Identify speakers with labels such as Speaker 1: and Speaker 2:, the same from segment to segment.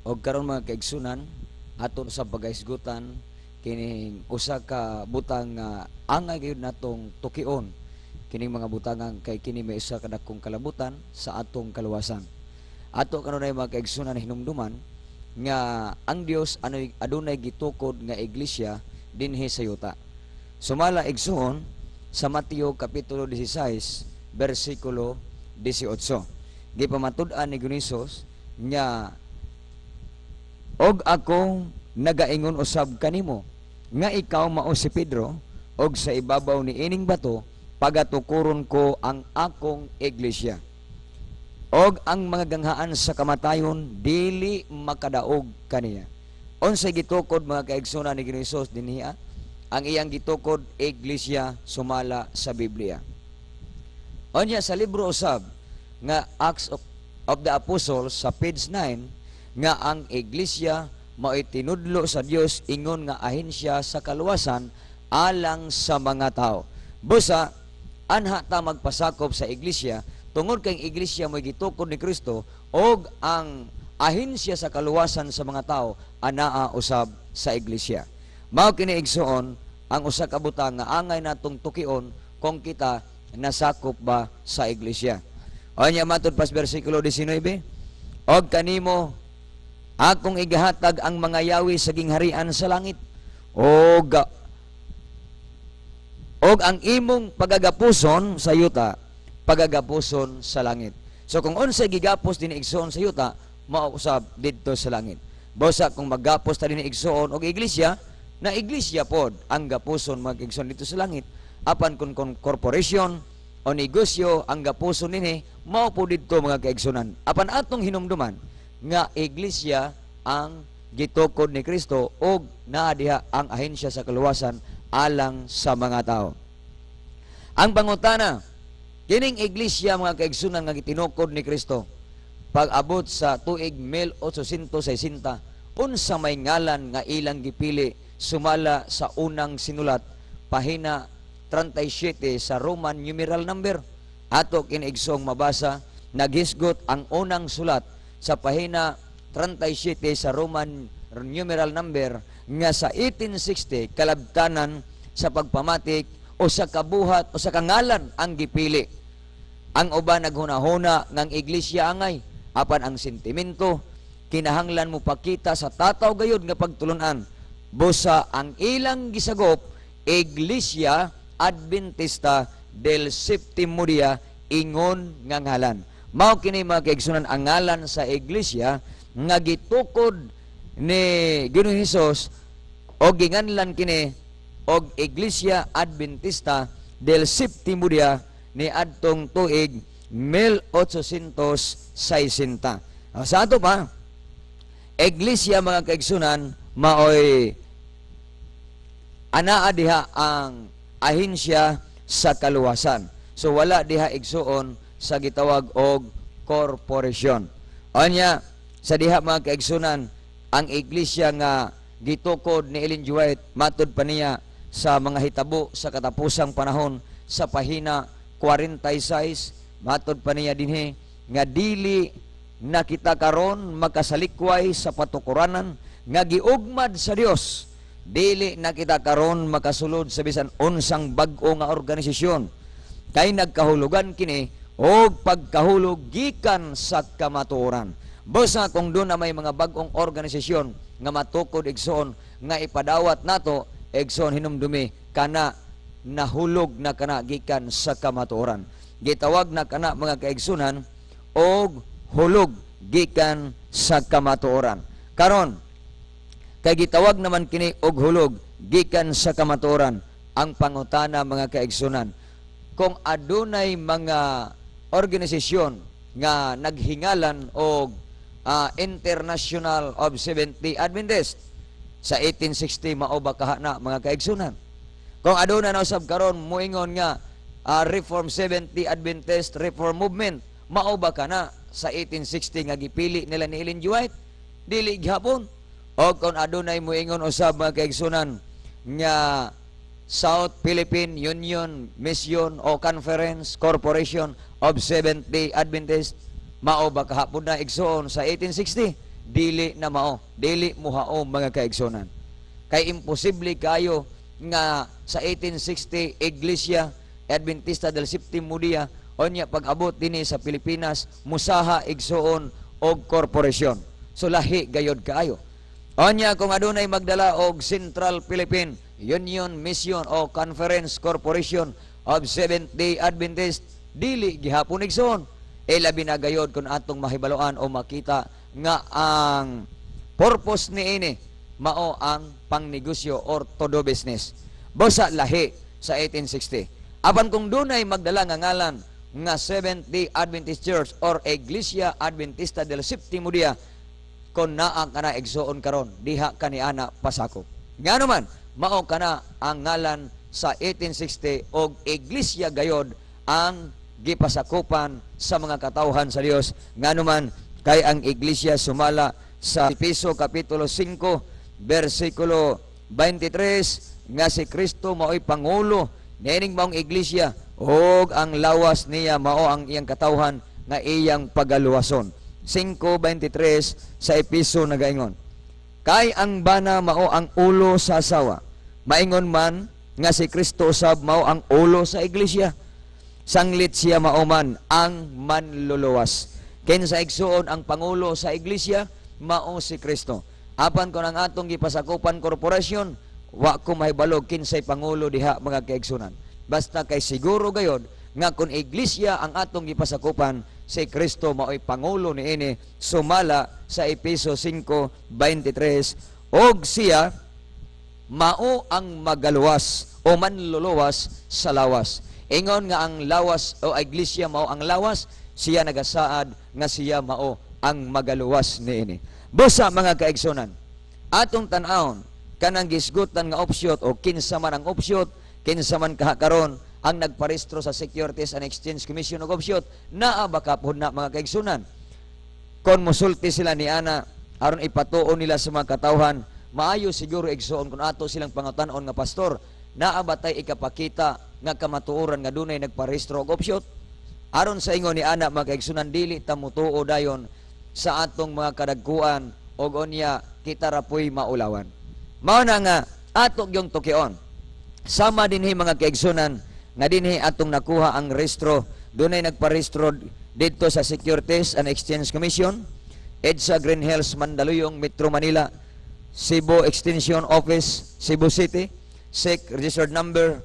Speaker 1: Og karon, mga kaigsunan, aton sa pagahisgutan kining usa ka butang nga angay gyud natong tukion kining mga butangan kay kini may usa ka dakong kalabutan sa atong kaluwasan. Ato kanunay, mga kaigsunan, hinumduman nga ang Dios anoy adunay gitukod nga iglesia dinhi sa yuta. Sumala, igsuon, sa Mateo kapitulo 16 bersikulo 18. Gipamatud-an ni Hesus nga, "Og ako nagaingon usab kanimo nga ikaw mao si Pedro, og sa ibabaw ni ining bato pagatukuron ko ang akong iglesia. Og ang mga ganghaan sa kamatayon dili makadaog kaniya." Unsay gitukod, mga kaigsunan, ni Ginoong Hesus dinhi? Ang iyang gitukod, iglesia, sumala sa Biblia. Unya sa libro usab nga Acts of the Apostles sa page 9 nga ang iglesia mao'y tinudlo sa Dios ingon nga ahensya sa kaluwasan alang sa mga tao. Busa anha ta magpasakop sa iglesia tungod kay ang iglesia mo'y gitukod ni Kristo og ang ahensya sa kaluwasan sa mga tao anaa usab sa iglesia. Mao kini, igsuon, ang usa ka butang nga angay natong tukion kung kita nasakop ba sa iglesia. Unya matud pas bersikulo 19, "Og kanimo akong igahatag ang mga yawi sa gingharian sa langit. Og ang imong pagagapuson sa yuta, pagagapuson sa langit." So kung unsay gigapos dinhi, igsuon, sa yuta, mao usab didto sa langit. Busa kung maggapos ta dinhi, igsuon, og iglesia, na iglesia pod ang gapuson, mga igsuon, didto sa langit. Apan kung corporation o negosyo ang gapuson dinhi, mao po didto, mga kaigsunan. Apan atong hinumduman nga iglesia ang gitukod ni Kristo og naa diha ang ahensya sa kaluwasan alang sa mga tao. Ang pangutana, kining iglesia, mga kaigsunan, nga gitinukod ni Kristo pag-abot sa tuig 1860, unsa may ngalan nga ilang gipili sumala sa unang sinulat, pahina 37 sa Roman numeral number? Ato kini, igsoong, mabasa, naghisgot ang unang sulat sa pahina 37 sa Roman numeral number nga sa 1860 kalabtanan sa pagpamatik o sa kabuhat o sa kangalan ang gipili. Ang uban naghunahuna ngang iglesia angay, apan ang sentimento kinahanglan mo pakita sa tataw gayud nga pagtulunan. Busa ang ilang gisagop, Iglesia Adventista del Septimo Dia ingon nga ngalan. Mao kini, mga kaigsunan, ang ngalan sa iglesia nga gitukod ni Ginoong Hesus o ginganlan kini og Iglesia Adventista del Septimo Dia ni adtong tuig 1860. Ah, sa ato pa, iglesia, mga kaigsunan, maoy anaa diha ang ahensya sa kaluwasan. So wala diha, igsuon, sa gitawag og korporasyon. Anya sa diha, mga kaigsunan, ang iglesia nga gitukod ni Ellen G. White, matud pa niya sa Mga Hitabo sa Katapusang Panahon sa pahina 46, matud pa niya dinhi nga dili na kita karon makasalikway sa patukuranan nga giugmad sa Dios. Dili na kita karon makasulod sa bisan unsang bag-o nga organisasyon kay nagkahulugan kini og pagkahulog gikan sa kamatuoran. Basta kung doon na may mga bag-ong organisasyon nga matukod, igsoon, nga ipadawat nato, igsoon, hinumdumi kana nahulog na kana gikan sa kamatuoran. Gitawag na kana, mga kaigsunan, og hulog gikan sa kamatuoran. Karon, kay gitawag naman kini og hulog gikan sa kamatuoran, ang pangutana, mga kaigsunan, kung adunay mga organisasyon nga naghingalan og International of Seventh-day Adventist sa 1860, mao ba kaha na, mga kaigsunan? Kung aduna na usab karon muingon nga Reform Seventh-day Adventist Reform Movement, mao ba kana sa 1860 nga gipili nila ni Ellen G. White? Dili gihapon. O kung adunay muingon usab, mga kaigsunan, nga South Philippine Union Mission o Conference Corporation of Seventh-day Adventist, mao ba kahapon na, igsoon, sa 1860? Dili na mao, dili muhaom, mga kaigsunan. Kay imposible kayo nga sa 1860 Iglesia Adventista del Septimo Dia, onya pag-abot dinhi sa Pilipinas musaha, igsuon, og korporasyon. So lahi gayod kaayo. Onya kung adunay magdala og Central Philippine Union Mission o Conference Corporation of Seventh-day Adventist, dili gihapon, igsoon. E labi na gayod kung atong mahibaluan o makita nga ang purpose niini mao ang pangnegosyo or todo business. Busa lahi sa 1860. Apan kung dunay magdala nga ngalan nga Seventh-day Adventist Church or Iglesia Adventista del Septimo Dia, kon naa kana, igsuon, karon diha kaniana pasakop. Ngano man mao kana ang ngalan sa 1860 og iglesia gayod ang gipasakupan sa mga katawhan sa Dios. Ngano man kay ang iglesia, sumala sa Efeso kapitulo 5 bersikulo 23, nga si Kristo mao'y pangulo niining maong iglesia ug ang lawas niya mao ang iyang katawhan nga iyang pagaluwason. 5:23 sa Episo nagaingon, "Kay ang bana mao ang ulo sa asawa, maingon man nga si Kristo usab mao ang ulo sa iglesia, sanglit siya mao man ang manluluwas." Kinsa, igsuon, ang pangulo sa iglesia? Mao si Kristo. Apan kung ang atong gipasakupan korporasyon, wa ko mahibalog kinsay pangulo diha, mga kaigsunan. Basta kay siguro gayod nga kung iglesia ang atong gipasakupan, si Kristo mao'y pangulo niini sumala sa Epeso 5:23, og siya mao ang magaluwas o manluluwas sa lawas. Ingon nga ang lawas o iglesia mao ang lawas, siya nagasaad nga siya mao ang magaluwas niini. Busa, mga kaigsunan, atong tan-awon kanang gisgutan nga offshoot o kinsa man ang offshoot, kinsa man kaha karon ang nagparehistro sa Securities and Exchange Commission og offshoot, naa ba kapod na, mga kaigsunan? Kon musulti sila ni ana aron ipatuon nila sa mga katawhan, maayo siguro, igsuon, kung ato silang pangutan-on nga, "Pastor, naa ba tay ikapakita nga kamatuoran nga dunay nagparehistro og offshoot?" Aron sa ingon ni ana, mga kaigsunan, dili ta mutuo dayon sa atong mga kadagkuan og unya kita ra po'y maulawan. Mao na nga ato gyung tukion. Sama dinhi, mga kaigsunan, nga dinhi atong nakuha ang rehistro, dunay nagparehistro didto sa Securities and Exchange Commission, EDSA Green Hills, Mandaluyong, Metro Manila, Cebu Extension Office, Cebu City, SEC Registered Number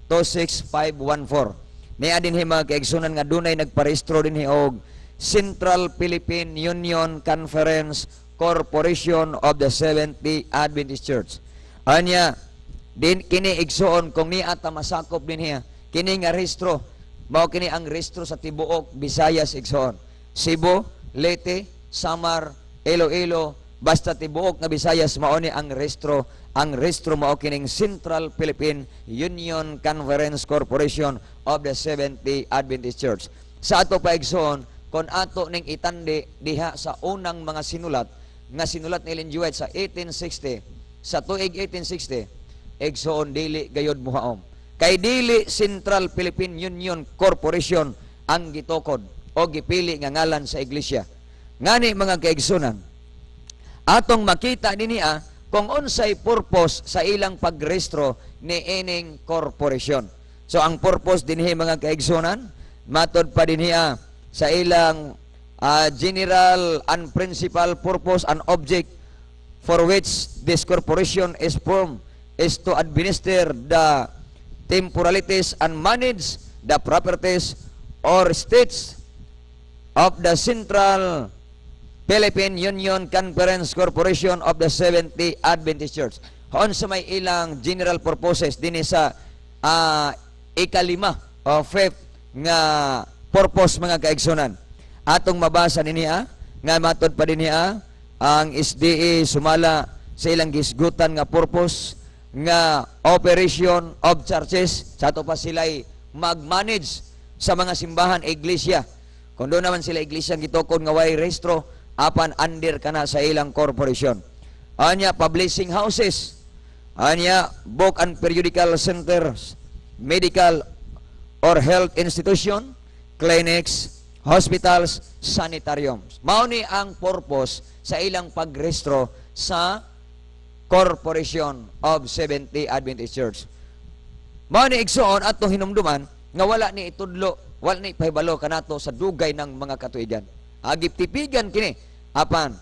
Speaker 1: 26514. Niya dinhi, mga kaigsunan, nga dunay nagparehistro dinhi og Central Philippine Union Conference Corporation of the Seventh-day Adventist Church. Anya din kini, igsuon, kung niya ta masakop dinhi kini nga rehistro, mao kini ang rehistro sa tibuok Visayas, igsuon. Cebu, Leyte, Samar, Iloilo, basta tibuok nga Visayas mao ni ang rehistro. Ang rehistro mao kining Central Philippine Union Conference Corporation of the Seventh-day Adventist Church. Sa ato pa, igsuon, kon ato ning itandi diha sa unang mga sinulat nga sinulat ni Ellen G. White sa 1860, sa tuig 1860, igsuon, dili gayod muhaom. Kay dili Central Philippine Union Corporation ang gitukod o gipili nga ngalan sa iglesia. Ngani, mga kaigsunan, atong makita niya kung unsay purpose sa ilang pagrehistro ni ining korporasyon. So ang purpose dinhi, mga kaigsunan, matod pa dinhi sa ilang general and principal purpose and object for which this corporation is formed is to administer the temporalities and manage the properties or estates of the Central Philippine Union Conference Corporation of the Seventh-day Adventist Church. Hoon sa may ilang general purposes dinhi sa ikalima o fifth nga purpose, mga kaigsunan. Atong mabasa niya nga matod pa dinhi ang SDA sumala sa ilang gisgutan nga purpose nga operation of churches. Sa ato pa sila'y mag-manage sa mga simbahan, iglesia. Kung doon naman sila iglesia gitukod nga way rehistro, apan under kana sa ilang corporation. Anya, publishing houses. Anya, book and periodical centers, medical or health institution, clinics, Hospitals, sanitariums. Mao ni ang purpose sa ilang pagrehistro sa Corporation of Seventh-day Adventist Church. Mao ni, igsoon, atong hinumduman nga wala ni itudlo, wala ni pahibalo kanato sa dugay ng mga katuigan. Agip tipigan kini apan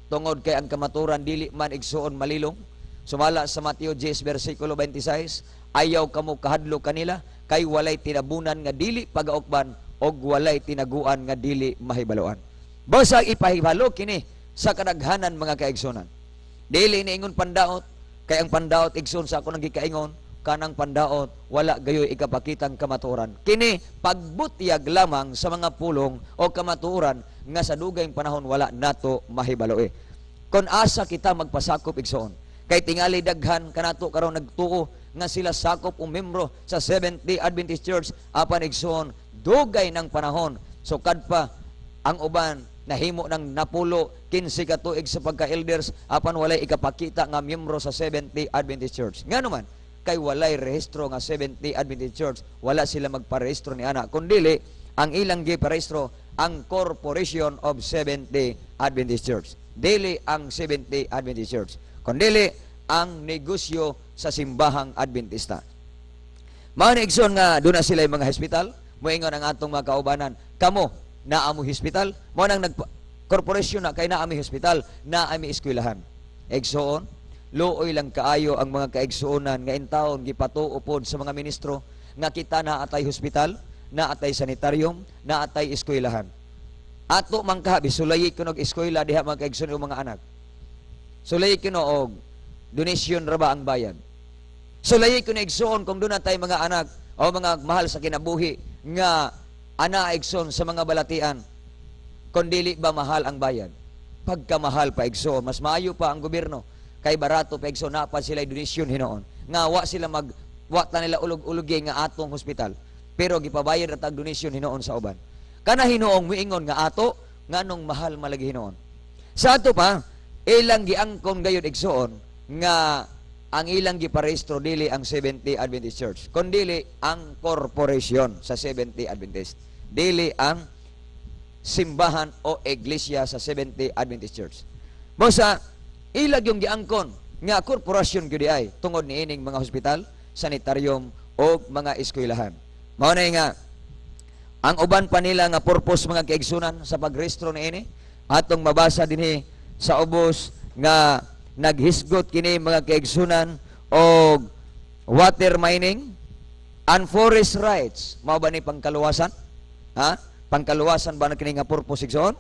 Speaker 1: tungod kay ang kamaturan dili man, igsoon, malilong. Sumala sa Mateo 10 versikulo 26, ayaw kamo kahadlok kanila kay walay tinabunan nga dili pagaukban og walay tinaguan nga dili mahibaloan. Basta ipahibalo kini sa kadaghanan, mga kaigsunan. Dili ni ingon pandaot, kay ang pandaot, igsoon, sa ako nang gikaingon, kanang pandaot wala gayoy ikapakitang kamatuoran. Kini pagbutyag lamang sa mga pulong o kamatuoran nga sa dugayng panahon wala nato mahibaloe. Kon asa kita magpasakop, igsoon? Kay tingali daghan kanato karon nagtuo nga sila sakop o membro sa Seventh-day Adventist Church, apan, igsoon, dugay ng panahon sukad pa ang uban nahimo ng 10, 15 ka tuig sa pagka-elders, apan walay ikapakita nga miyembro sa Seventh-day Adventist Church. Ngano man? Kay walay rehistro nga Seventh-day Adventist Church, wala sila magparehistro ni ana. Kundili ang ilang giparehistro ang Corporation of Seventh-day Adventist Church. Dili ang Seventh-day Adventist Church. Kundili ang negosyo sa simbahang Adventista. Mao ni, igsoon, nga doon na sila yung mga hospital, moingon ang atong mga kaubanan, kamo, naa mo hospital, mo nang nag korporasyon na kay naa mi hospital, naa mi eskwelahan. Igsoon, luoy lang kaayo ang mga kaigsuonan nga intawon gipatuo pod sa mga ministro nga kita naa tay hospital, naa tay sanitarium, naa tay eskwelahan. Ato man kaha, bisulayi kuno og eskwela diha, mga kaigsuonan, mga anak. Sulayi kuno og donation ra ba ang bayad? Sulayi kuno, igsoon, kung doon tay mga anak o mga mahal sa kinabuhi nga ana, igsoon, sa mga balatian. Kung dili ba mahal ang bayad? Pagkamahal pa, igsoon, mas maayo pa ang gobyerno. Kay barato pa, igsoon, na pa sila donasyon hinoon. Nga wa sila mag wa ta nila ulog-ulogi nga atong hospital. Pero gipabayad ra tag donasyon hinoon sa uban. Kana hinoong miingon nga ato nganong mahal malagi hinoon. Sa ato pa, ilang giangkon gayud, igsoon, nga ang ilang giparehistro dili ang Seventh-day Adventist Church, kundili ang corporation sa Seventh-day Adventist. Dili ang simbahan o iglesia sa Seventh-day Adventist Church. Basta ilag yung giangkon nga korporasyon gyud ay tungod niining mga hospital, sanitarium o mga eskwelahan. Mao na nga ang uban pa nila nga purpose, mga kaigsunan, sa pagrehistro niini, atong mabasa dinhi sa ubos nga naghisgot kini, mga kaigsunan, og water mining and forest rights. Mao ba ni pangkaluwasan? Ha? Pangkaluwasan ba na kini nga purpose, igsoon?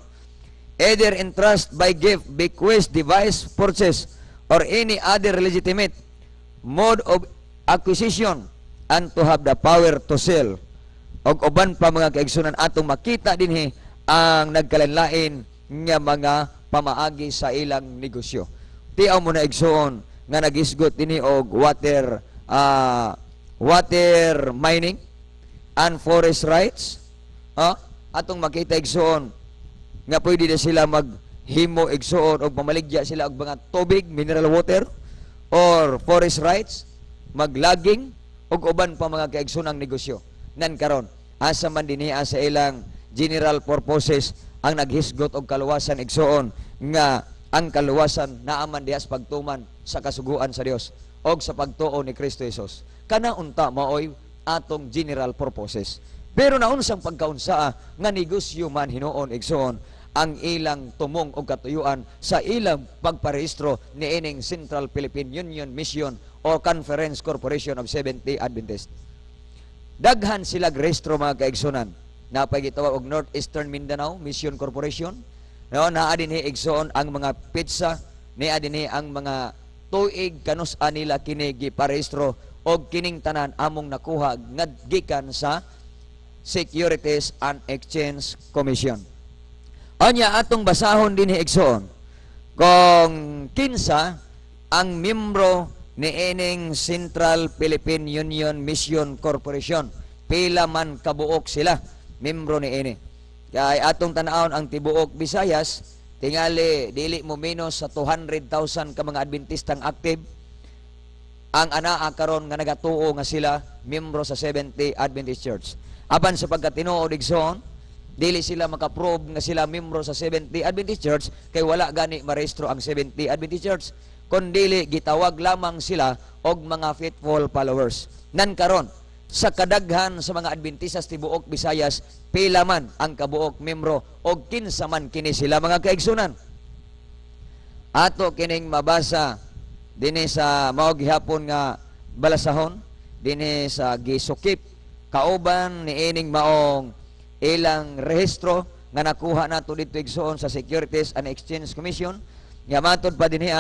Speaker 1: Either in trust, by gift, bequest, device, purchase, or any other legitimate mode of acquisition and to have the power to sell. Og uban pa, mga kaigsunan, atong makita dinhi ang nagkalain-lain nga mga pamaagi sa ilang negosyo. Tiaw mo na, igsoon, nga nagisgot dinhi og water mining and forest rights. Atong makita, igsoon, nga pwede na sila maghimo, igsoon, og mamaligya sila og mga tubig, mineral water or forest rights, maglogging og uban pa, mga kaigsoon, ang negosyo. Nan karon, asa man dinhi sa ilang general purposes ang naghisgot og kaluwasan, igsoon, nga ang kaluwasan naaman diha sa pagtuman sa kasuguan sa Dios og sa pagtuo ni Kristo Jesus? Kana unta maoy atong general purposes. Pero naunsang pagkaunsaa nga negosyo man hinuon, igsoon, ang ilang tumong og katuyuan sa ilang pagparehistro niining Central Philippine Union Mission o Conference Corporation of Seventh-day Adventist? Daghan sila rehistro, mga kaigsunan. Napay gitawag og Northeastern Mindanao Mission Corporation. No, naa dinhi, igsoon, ang mga pizza, naa dinhi ang mga tuig kanus-a nila kini giparehistro og kining tanan among nakuha nga gikan sa Securities and Exchange Commission. Anya atong basahon dinhi, igsoon, kung kinsa ang membro ni ining Central Philippine Union Mission Corporation. Pila man kabuok sila membro ni ini. Kay atong tan-awon ang tibuok Visayas, tingali dili mo menos sa 200,000 ka mga Adventistang active ang anaa karon nga nagatuo nga sila membro sa Seventh-day Adventist Church. Apan sa pagkatinuod, igsoon, Dili sila makaprove nga sila membro sa Seventh-day Adventist Church kay wala gani marehistro ang Seventh-day Adventist Church. Kun dili gitawag lamang sila og mga faithful followers. Nan karon sa kadaghan sa mga Adventistas tibuok Visayas, pila man ang kabuok membro og kinsa man kini sila, mga kaigsunan? Ato kining mabasa dinhi sa mao gihapon nga balasahon dinhi sa gisukip kauban niining maong ilang rehistro nga nakuha nato dito, igsoon, sa Securities and Exchange Commission, nga matod pa dinhi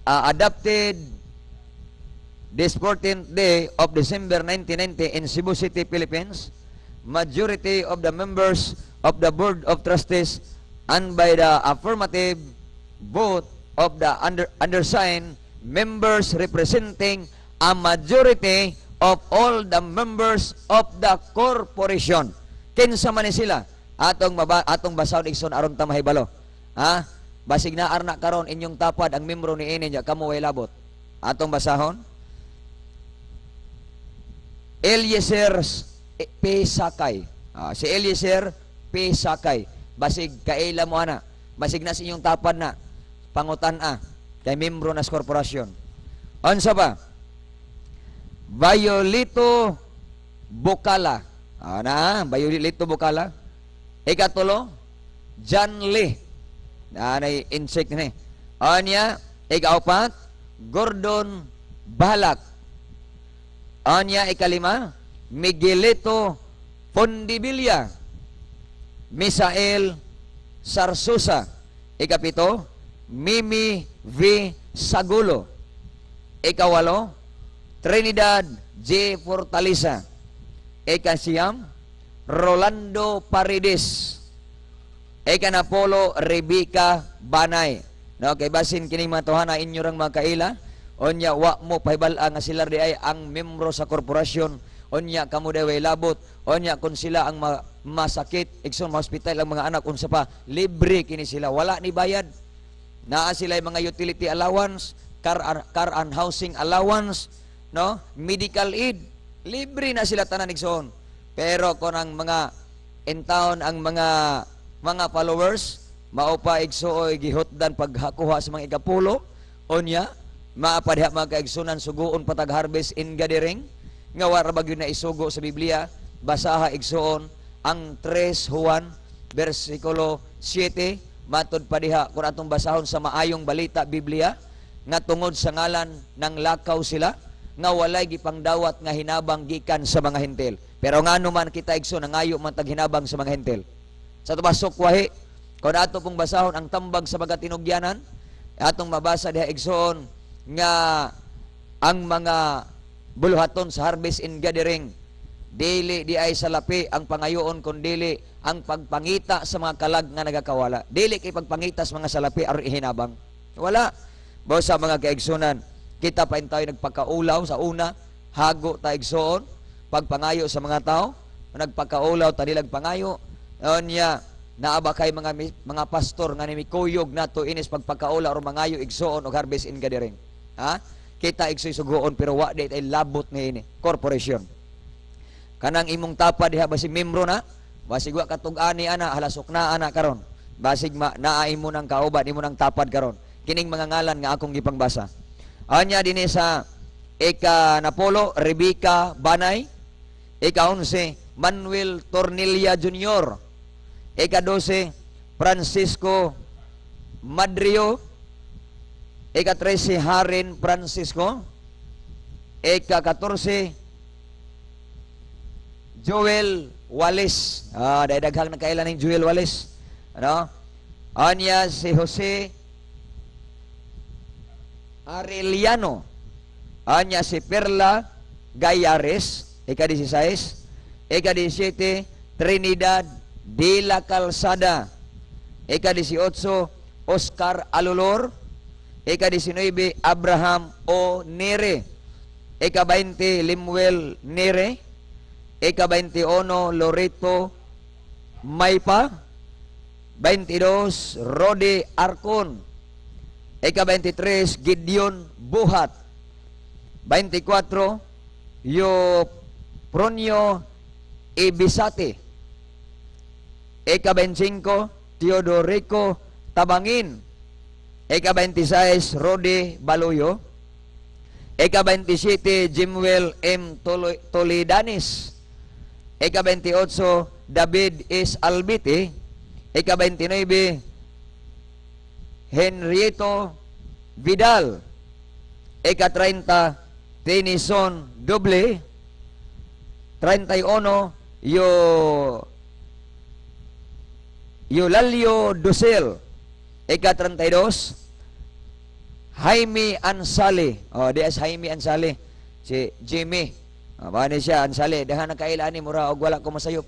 Speaker 1: adopted this 14th day of December 1990 in Cebu City, Philippines, majority of the members of the Board of Trustees and by the affirmative vote of the undersigned members representing a majority of all the members of the corporation. Kinsa man ni sila? Atong basahon, igsoon, aron ta mahibalo. Ha? Basig naa ra na karon inyong tapad ang membro ni ini nya kamo way labot. Atong basahon. Eliezer P. Sakay. Si Eliezer P. Sakay. Basig kaila mo ana. Basig na sa inyong tapad na. Pangutan a. Kay membro na sa korporasyon. Unsa pa? Violito Bocala. Na, Violito Bocala. Ikatulo, John Lee. Na nay insect ni. Anya, ikaapat, Gordon Balak. Anya, ikalima, Miguelito Fondivilla. Misael Sarsusa. Ikapito, Mimi V. Sagulo. Ikawalo, Trinidad J. Fortaleza. Ikasiyam, Rolando Paredes. Ikanapolo, Rebecca Banay. No, kay basin kining mga tawhana inyo rang mga kaila, unya wa mo pahibal-a nga sila di ay ang membro sa korporasyon, unya kamo di way labot, unya kung sila ang masakit, igsoon, ma-hospital ang mga anak, unsa pa, libre kini sila, wala ni bayad. Naa sila mga utility allowance, car and housing allowance, no? Medical aid, libre na sila tanan, igsoon. Pero kung ang mga in town ang mga followers mao pa, igsuoy, gihutdan paghakuha sa mga ikapulo, unya maa pa diha, mga kaigsunan, suguon patag harvest and gathering nga wara ba gyud na isugo sa Biblia. Basaha, igsuon, ang 3 Juan bersikulo 7. Matod pa diha, kung atong basahon sa Maayong Balita Biblia, nga tungod sa ngalan ng lakaw sila nga walay gipangdawat nga hinabang gikan sa mga Hentil. Pero ngano man kita, igsoon, nangayo man tag hinabang sa mga Hentil? Sa tubasok wahi, kung ato pong basahon ang Tambag sa mga Tinugyanan, atong mabasa diha, igsoon, nga ang mga buluhaton sa harvest and gathering dili di ay salapi ang pangayoon kun dili ang pagpangita sa mga kalag nga nagakawala. Dili kay pagpangita sa mga salapi aron ihinabang. Wala. Basta, mga kaigsunan, kita pa tayo nagpakaulaw sa una, hago ta, igsoon, pagpangayo sa mga tao, nagpakaulaw ta nilag pangayo. Unya, naa ba kay mga pastor nga nimikuyog nato inis pagpakaulaw or mangayo, igsoon, og harvest and gathering? Ha? Kita igsoy sugoon pero wa di tay labot ni ini corporation. Kanang imong tapa diha basig membro na, basig wa katug-ani ana, halasok na ana karon. Basig ma naa imo nang kauban, imo nang tapad karon. Kining mga ngalan nga akong gipangbasa. Anya dinhi sa ika napolo, Rebecca Banay. Ika 11, Manuel Tornilla Jr. Ika 12, Francisco Madrio. Ika 13, Harin Francisco. Ika 14, Joel Wallace. Dahil daghang nakailan ng Joel Wallace. Ano? Anya si Jose Arellano. Anya si Perla Gayares. Ika 16. Ika 17, Trinidad de la Calzada. Ika 18, Oscar Alolor. Ika 19, Abraham O. Nere. Ika 20, Limuel Nere. Ika 21, Loreto Maypa. 22, Rodi Arcon. Ika 23, Gideon Buhat. 24, Yopronio Ibisate. Ika 25, Teodorico Tabangin. Ika 26, Rodi Baluyo. Ika 27, Jimwell M. Toledanis. Ika 28, David S. Albiti. Ika 29, Henrieto Vidal. Ika 30, Tennyson Doble. 31, Eulalio Dosel. Ika 32, Jaime Ansali. Oh, di as Jaime Ansali. Si Jimmy. Oh, ba ni siya Ansali. Dahan na kaila ni mura og wala ko masayop.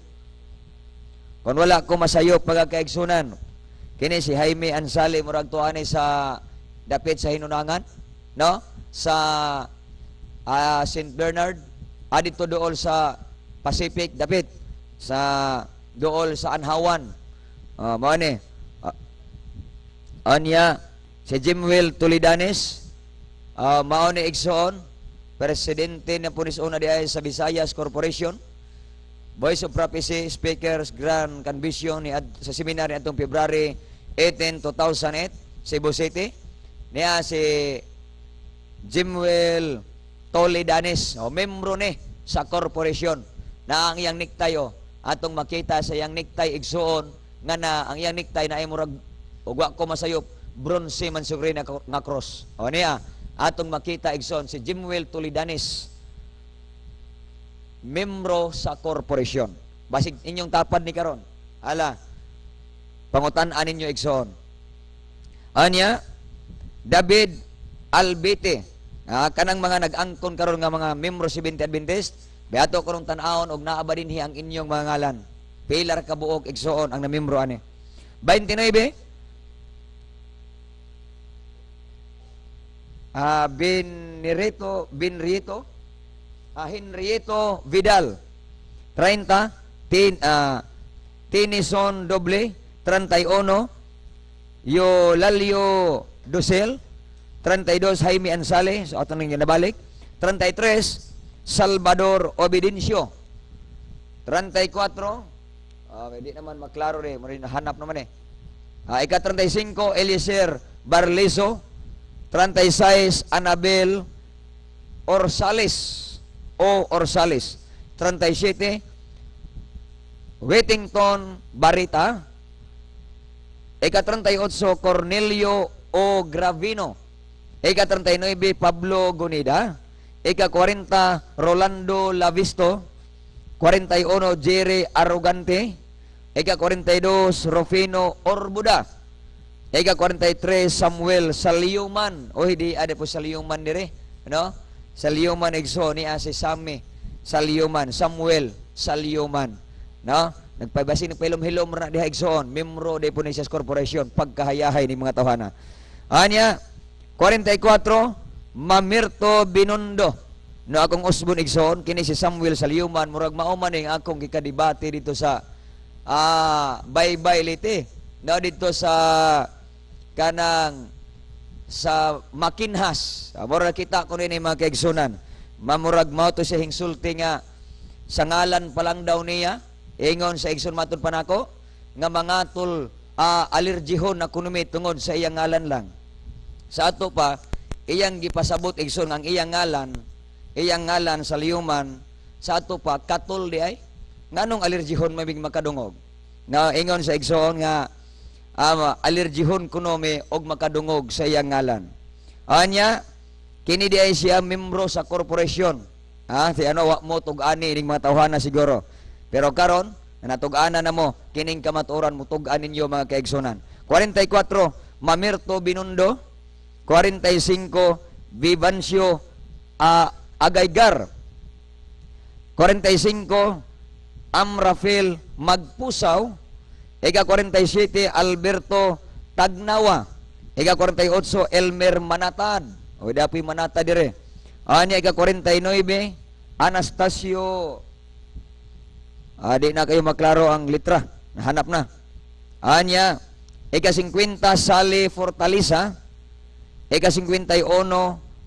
Speaker 1: Kung wala ko masayop, mga kaigsunan. Kini si Jaime Ansali, murag tuwa ni sa dapit sa Hinunangan, no? Sa St. Bernard, adito dool sa Pacific dapit sa dool sa Anhawan. Mao ni. Anya si Jimwell Tulidanes, mao ni, igsoon, presidente na punis una di ay sa Visayas Corporation. Voice of Prophecy Speakers Grand Convention ni sa seminar ni atong February 18, 2008, Cebu City. Niya si Jimwell Toledanes, o membro ni sa corporation na ang iyang necktie, oh, atong makita sa iyang necktie, igsuon, nga na ang iyang necktie na ay murag ug wa ko masayop, bronze man siguro nga cross. O niya atong makita, igsoon, si Jimwell Toledanes, membro sa korporasyon. Basig inyong tapad ni karon. Ala, pangutan-an ninyo, igsoon. Anya, David Albite. Kanang mga nag-angkon karon nga mga membro Seventh Adventist, beato karong tan-awon og naa ba dinhi ang inyong mga ngalan. Pila ra ka buok, igsoon, ang namembro ani. 29. Benirito Benrito Henrieto Vidal. 30, Tennyson Doble. 31, Yolalio Dosel. 32, Jaime Ansale, so ato nang nabalik. 33, Salvador Obedencio. 34, di naman maklaro rin, mo rin hanap naman eh. Ika 35, Eliezer Barleso. 36, Anabel Orsales o Orsales. 37, Whittington Barita. Ika 38, Cornelio O. Gravino. Ika 39, Pablo Gonida. Ika 40, Rolando Lavisto. 41, Jerry Arrogante. Ika 42, Rufino Orbuda. Ika 43, Samuel Saliuman. O hindi ada po Saliuman dire, no? Saliuman, igso, ni si Sammy Saliuman, Samuel Saliuman, no? Nagpabasi nagpahilom-hilom ra diha, igsoon, membro de po ni siya sa corporation, pagkahayahay ni mga tawhana. Anya 44, Mamirto Binondo. No, akong usbon, igsoon, kini si Samuel Saliuman, murag mao man ning akong gikadebate dito sa Baybay Leyte. No, dito sa kanang sa Makinhas. Murag kita ko nini, mga kaigsunan. Mamurag mao to siya hingsulti nga sa ngalan pa lang daw niya, ingon sa igsoon matud pa nako nga mga tul alergihon na kunumi tungod sa iyang ngalan lang. Sa ato pa, iyang gipasabot, igsoon, ang iyang ngalan sa liyuman, sa ato pa katol di ay nganong alergihon mamig makadungog. Na ingon sa igsoon nga alergihon kuno mi og makadungog sa iyang ngalan. Anya, kini di ay siya membro sa korporasyon. Si ano, wa mo tug-ani ning mga tawhana siguro. Pero karon, natug-ana na mo kining kamatuoran, mo tug-an ninyo, mga kaigsunan. 44, Mamirto Binundo. 45, Vivancio Agaygar. 45, Amrafel Magpusaw. Ika 47, Alberto Tagnawa. Ika 48, Elmer Manatad. O dapoy Manata dire. Anya ika 49, Anastasio. Di na kayo maklaro ang litra. Nahanap na. Anya, ika 50, Sally Fortaleza. Ika 51,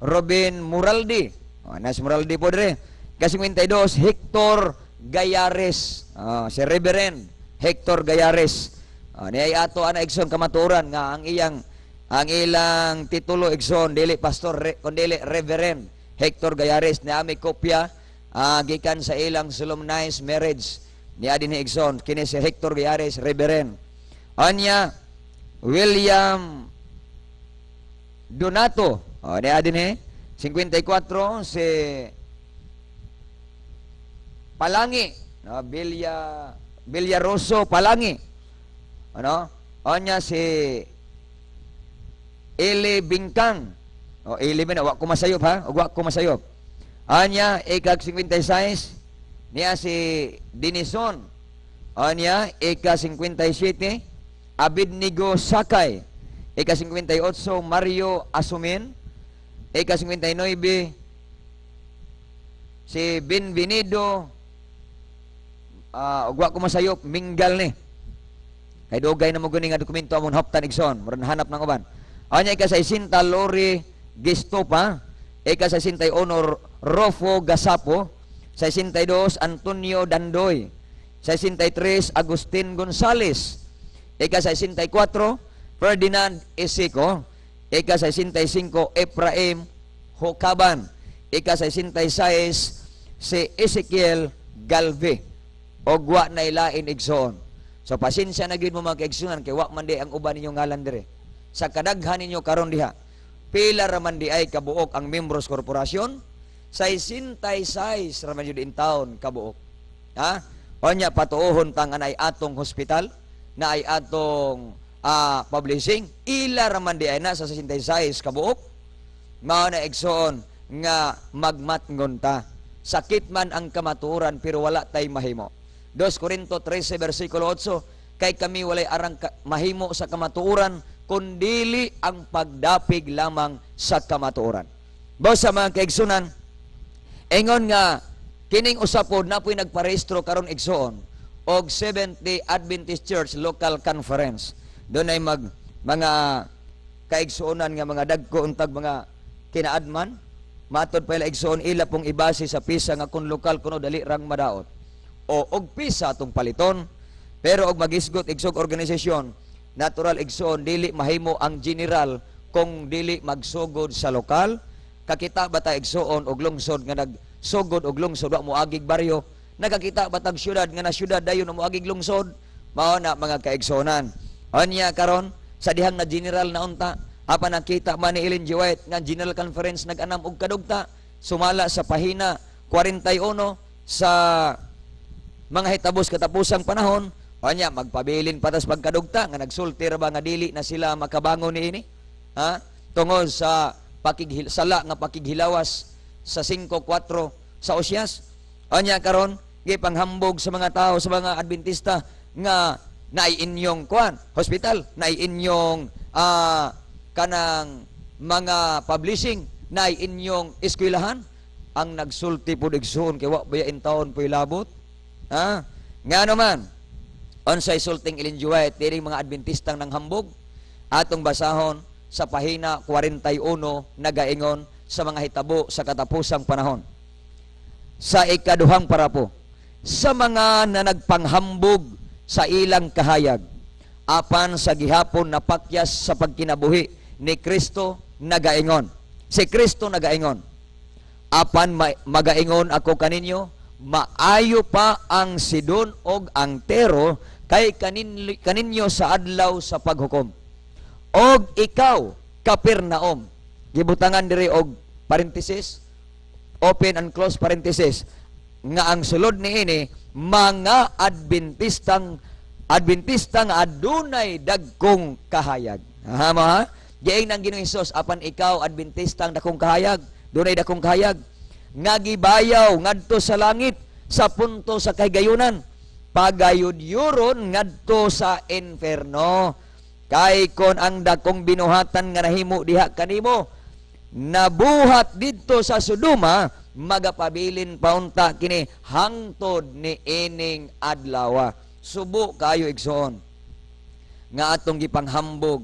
Speaker 1: Robin Muraldi. O, nas Muraldi po dire. Ika 52, Hector Gayares. Si Reverend. Hector Gayares. Niya ato ana, igsoon, kamatuoran nga ang ilang titulo, igsoon, dili pastor kundi Reverend Hector Gayares. Niya may kopya gikan sa ilang solemnized marriage niya dinhi, igsoon. Kini si Hector Gayares, Reverend. Anya William Donato. Oh, niya dinhi 54 si Palangi, no, Villaroso Palangi. Ano? Anya si Eli Bingkang. O Eli ba na wa ko masayop ha? Ug wa ko masayop. Anya ikag 56 niya si Dinison. Anya ika 57 Abidnigo Sakay. Ika 58 Mario Asumin. Ika 59 si Benvenido, ug wa ko masayop, Minggal ni. Kay dugay na mo guni nga dokumento among haptan, igsoon, murag hanap ng uban. Anya ika 60 Lori Gistopa, ika 61 Rofo Gasapo, 62 Antonio Dandoy, 63 Agustin Gonzales, ika 64 Ferdinand Isico, ika 65 Ephraim Hokaban, ika 66 si Ezekiel Galve. Og wa na ilain, igsoon. So pasensya na gyud mo, mga kaigsunan, kay wa man di ang uban ninyong ngalan dire. Sa kadaghan ninyo karon diha, pila ra man di ay kabuok ang membros korporasyon? 66 ra man jud in taon kabuok. Ha? Onya patuohon tang anay atong hospital, na ay atong publishing, ila ra man di ay na sa 66 kabuok. Mao na, igsoon, nga magmatngon ta. Sakit man ang kamatuoran pero wala tay mahimo. 2 Corinto 13 versikulo 8, kay kami walay arang mahimo sa kamatuoran kundili ang pagdapig lamang sa kamatuoran. Basta, mga kaigsunan, ingon nga kining usapod na po'y nagparehistro karon, igsoon, og Seventh-day Adventist Church Local Conference. Doon ay mag mga kaigsuonan nga mga dagko untag mga kinaadman. Matod pa ila, igsoon, ila pong ibase sa pisa nga kung lokal kuno dali rang madaot o og pisa atong paliton. Pero og magisgot igsog organisasyon, natural, igsoon, dili mahimo ang general kung dili magsugod sa lokal. Kakita ba ta, igsoon, og lungsod nga nagsugod og lungsod, wa moagig baryo? Nakakita ba tag syudad nga na syudad dayon moagig lungsod? Mao na, mga kaigsuonan. Anya karon sa dihang na general na unta, apan nakita man ni Ellen G. White nga General Conference nag-anam og kadugta sumala sa pahina 41 sa mga hitabos katapusang panahon. Anya magpabilin patas pagkadugta nga nagsulti ra ba nga dili na sila makabangon niini, ha, tungod sa sala nga pakighilawas sa 5:4 sa Osias. Anya karon gipanghambog sa mga tao, sa mga Adventista, nga naay inyong kuan hospital, naay inyong kanang mga publishing, naay inyong eskwelahan. Ang nagsulti pud, igsoon, kay wa baya in taon po'y labot, ha? Nga naman unsay sulting Ellen G. White diring mga Adventistang nanghambog? Atong basahon sa pahina 41, nagaingon sa mga hitabo sa katapusang panahon. Sa ikaduhang parapo, sa mga na nagpanghambog sa ilang kahayag apan sa gihapon napakyas sa pagkinabuhi ni Kristo, nagaingon. Si Kristo nagaingon, "Apan magaingon ako kaninyo, maayo pa ang Sidon og ang Tiro kay kaninyo sa adlaw sa paghukom. Og ikaw, Capernaum," gibutangan diri og parenthesis, open and close parenthesis, nga ang sulod niini mga Adventista nga adunay dagkong kahayag. Ha mo ha? Giing ng Ginoong Hesus, "Apan ikaw, Adventistang dakong kahayag, dunay dakong kahayag, nga gibayaw ngadto sa langit sa punto sa kahigayunan, pagayudyuron ngadto sa inferno. Kay kon ang dakong binuhatan nga nahimo diha kanimo nabuhat didto sa Sodoma, magapabilin paunta kini hangtod ni ining adlaw." Subo kayo, igsoon, nga atong gipanghambog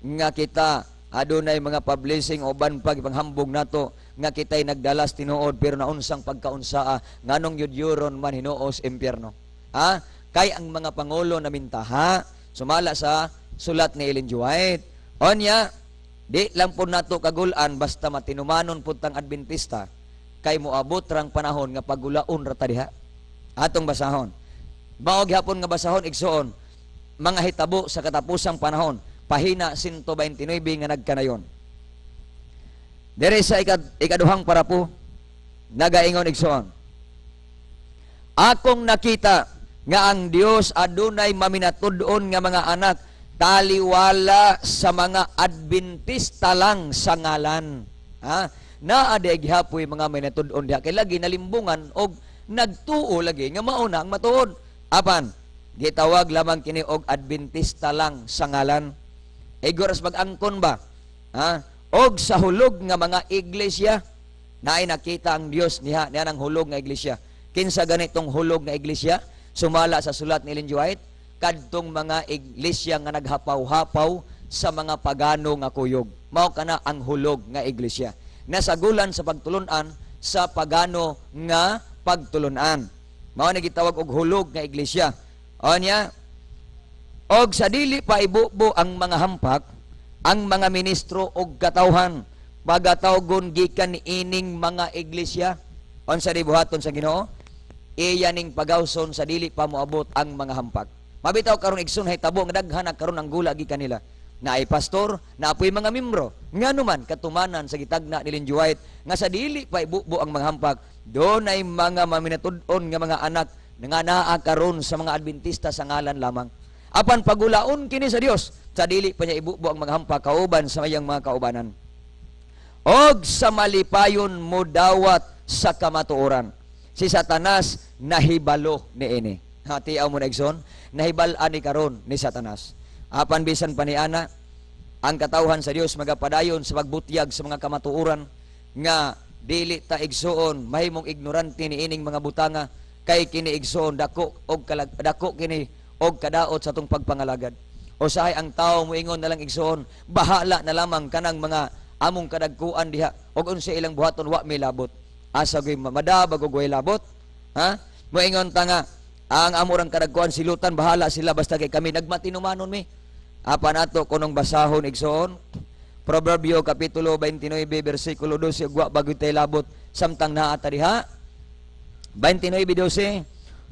Speaker 1: nga kita adunay mga publishing o uban pa, gipanghambog nato nga kita'y nagdalas tinuod, pero naunsang pagkaunsaa, nganong yudyuron man hinuos impyerno, ha? Kay ang mga pangulo namintaha, sumala sa sulat ni Ellen G. White. Onya, di lang po nato kagul-an basta matinumanon pud tang Adventista kay moabot rang panahon nga pagulaon ra ta diha. Atong basahon. Mao gihapon nga basahon, igsuon, mga hitabo sa katapusang panahon, pahina 129 nga nagkanayon. Dere sa ikaduhang parapo, nagaingon, igsuon. Akong nakita nga ang Dios adunay maminatud-on nga mga anak taliwala sa mga Adventista lang sa ngalan. Ha? Naa di gihapoy mga minatud-on diha kay lagi nalimbungan og nagtuo lagi nga mao na ang matuod. Apan gitawag lamang kini og Adventista lang sa ngalan. Igoras mag-angkon ba? Ha? Og sa hulog nga mga iglesia, naay nakita ang Dios niya niya ang hulog nga iglesia. Kinsa ganitong hulog nga iglesia? Sumala sa sulat ni Ellen G. White, kadtong mga iglesia nga naghapaw-hapaw sa mga pagano nga kuyog. Mao kana ang hulog nga iglesia. Nasagulan sa pagtulunan sa pagano nga pagtulunan. Mao na gitawag og hulog nga iglesia. O niya, og sa dili pa ibubo ang mga hampak, ang mga ministro og katawhan pagatawgon gikan niining mga iglesia. Unsa di buhaton sa Ginoo? Iya ning pagawson sa dili pa moabot ang mga hampak. Mabitaw karon, igsoon, hitabo nga daghan na karon ang gula gikan nila. Naay pastor, naapoy mga membro. Ngano man katumanan sa gitagna ni Ellen G. White nga sa dili pa ibubo ang mga hampak, dunay mga maminatud-on nga mga anak nga naa karon sa mga Adventista sa ngalan lamang. Apan pagulaon kini sa Dios sa dili pa niya ibubo ang mga hampak kauban sa iyang mga kaubanan. Og sa malipayon mo dawat sa kamatuoran. Si Satanas nahibalo niini. Hatiaw mo na, igsoon, nahibal-an ni karon ni Satanas. Apan bisan pa ni ana, ang katawhan sa Dios magapadayon sa pagbutyag sa mga kamatuoran nga dili ta, igsuon, mahimong ignorante ni ining mga butanga kay kini, igsuon, dako kini og kadaot sa atong pagpangalagad. Usahay ang tao moingon na lang, igsuon, bahala na lamang kanang mga among kadagkuan diha og unsa ilang buhaton, wa may labot. Asa gyud madabag og way labot? Ha? Moingon ta nga ang amorang kadagkuan silutan, bahala sila basta kay kami nagmatinumanon mi. Apan ato kunong basahon, igsoon, Proverbio kapitulo 29 bersikulo 12 ug wa bagoy tay labot samtang naa ta diha. 29:12.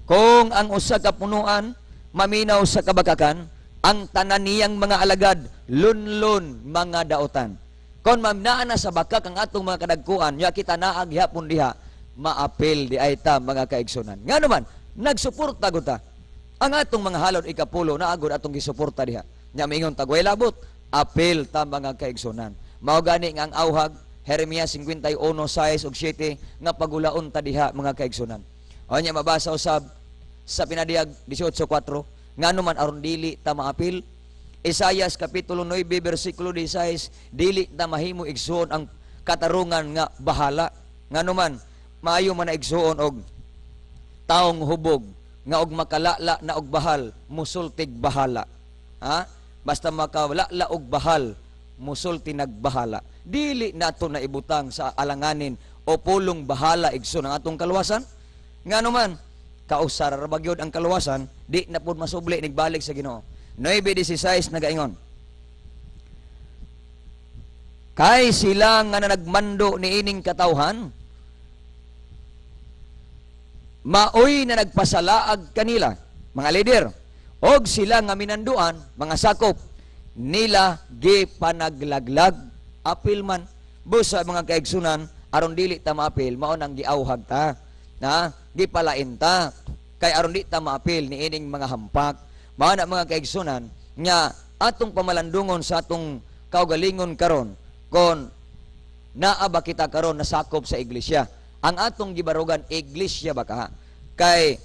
Speaker 1: Kung ang usa ka punuan maminaw sa kabakakan, ang tanan niyang mga alagad lunlun mga daotan. Kung naa na sa bakak ang atong mga kadagkuan, nya kita naa gihapon diha, maapil di ay ta, mga kaigsunan. Ngano man, nagsuporta gud ta. Ang atong mga halad ikapulo naa gud atong gisuporta diha. Nya mingon ta way labot, apil ta, mga kaigsunan. Mao gani nga ang auhag Jeremias 51:6 ug 7 nga pagulaon ta diha, mga kaigsunan. O nya mabasa usab sa Pinadiyag 18:4, ngano man aron dili ta maapil. Isayas kapitulo 9 bersikulo 16, dili ta mahimo, igsuon, ang katarungan nga bahala. Ngano man maayo man na, igsuon, og taong hubog nga og makalala na og bahal musultig bahala. Ha, basta makalala og bahal musulti nagbahala. Dili nato na ibutang sa alanganin o pulong bahala, igsoon, ang atong kaluwasan. Ngano man kausar ra ba gyud ang kaluwasan, di na pud masubli nigbalik sa Ginoo. 9:16 nagaingon, kay sila nga nagmando niining katawhan maoy na nagpasalaag kanila, mga leader, og sila nga minanduan, mga sakop nila, gipanaglaglag. Apil man. Busa, mga kaigsunan, aron dili ta maapil, mao nang giauhag ta na gipalain ta kay aron di ta maapil niining mga hampak. Mao na, mga kaigsunan, nga atong pamalandungon sa atong kaugalingon karon kon naa ba kita karon nasakop sa iglesia. Ang atong gibarugan, iglesia ba ka? Kay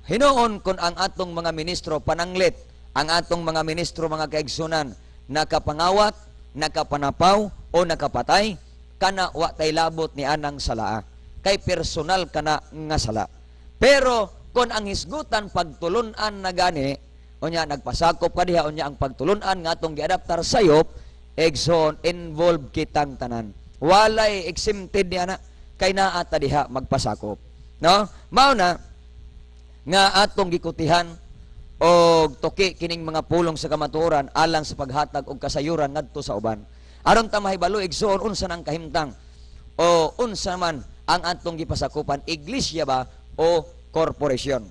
Speaker 1: hinuon kon ang atong mga ministro pananglit, ang atong mga ministro, mga kaigsunan, nakapangawat, nakapanapaw o nakapatay, kana wa tay labot ni anang salaa. Kay personal kana nga sala. Pero kon ang hisgutan pagtulunan na gani, unya nagpasakop ka diha, unya ang pagtulunan nga atong giadaptar sayop, igsoon, involved kitang tanan. Walay exempted ni ana kay naa ta diha magpasakop. No? Mao na. Nga atong gikutihan og tuki kining mga pulong sa kamatuoran alang sa paghatag og kasayuran ngadto sa uban. Aron ta mahibalo, igsoon, unsa nang kahimtang o unsa man ang atong gipasakupan, iglesia ba o korporasyon.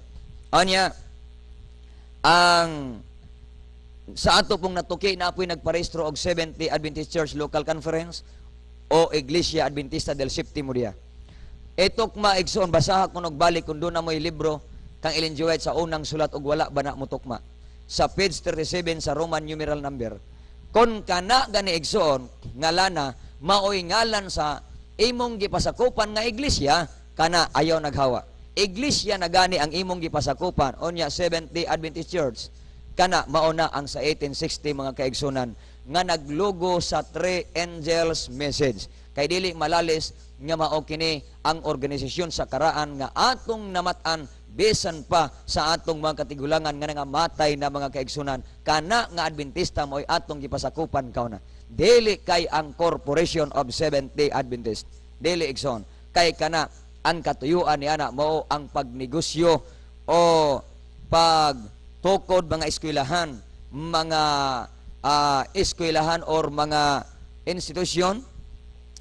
Speaker 1: Anya, ang sa ato pong natuki na apoy nagparehistro og Seventh-day Adventist Church Local Conference o Iglesia Adventista del Septimo Dia. Itukma, igsoon, basaha ko og balik kung duna mo'y libro kang Ellen G. White sa unang sulat og wala ba na mo tukma. Sa page 37 sa Roman numeral number. Kon kana gani, igsoon, ngalana maoy ngalan sa imong gipasakupan nga iglesia, kana ayaw naghawa. Iglesia na gani ang imong gipasakupan, unya Seventh-day Adventist Church. Kana mao na ang sa 1860, mga kaigsunan, nga naglugo sa Three Angels Message. Kay dili malalis nga mao kini ang organisasyon sa karaan nga atong namat-an bisan pa sa atong mga katigulangan nga nangamatay na, mga kaigsunan. Kana nga Adventista mo'y atong gipasakupan kauna. Dili kay ang Corporation of Seventh-day Adventist. Dili, igsoon. Kay kana ang katuyuan ni ana mao ang pagnegosyo o pagtukod mga eskwelahan or mga institusyon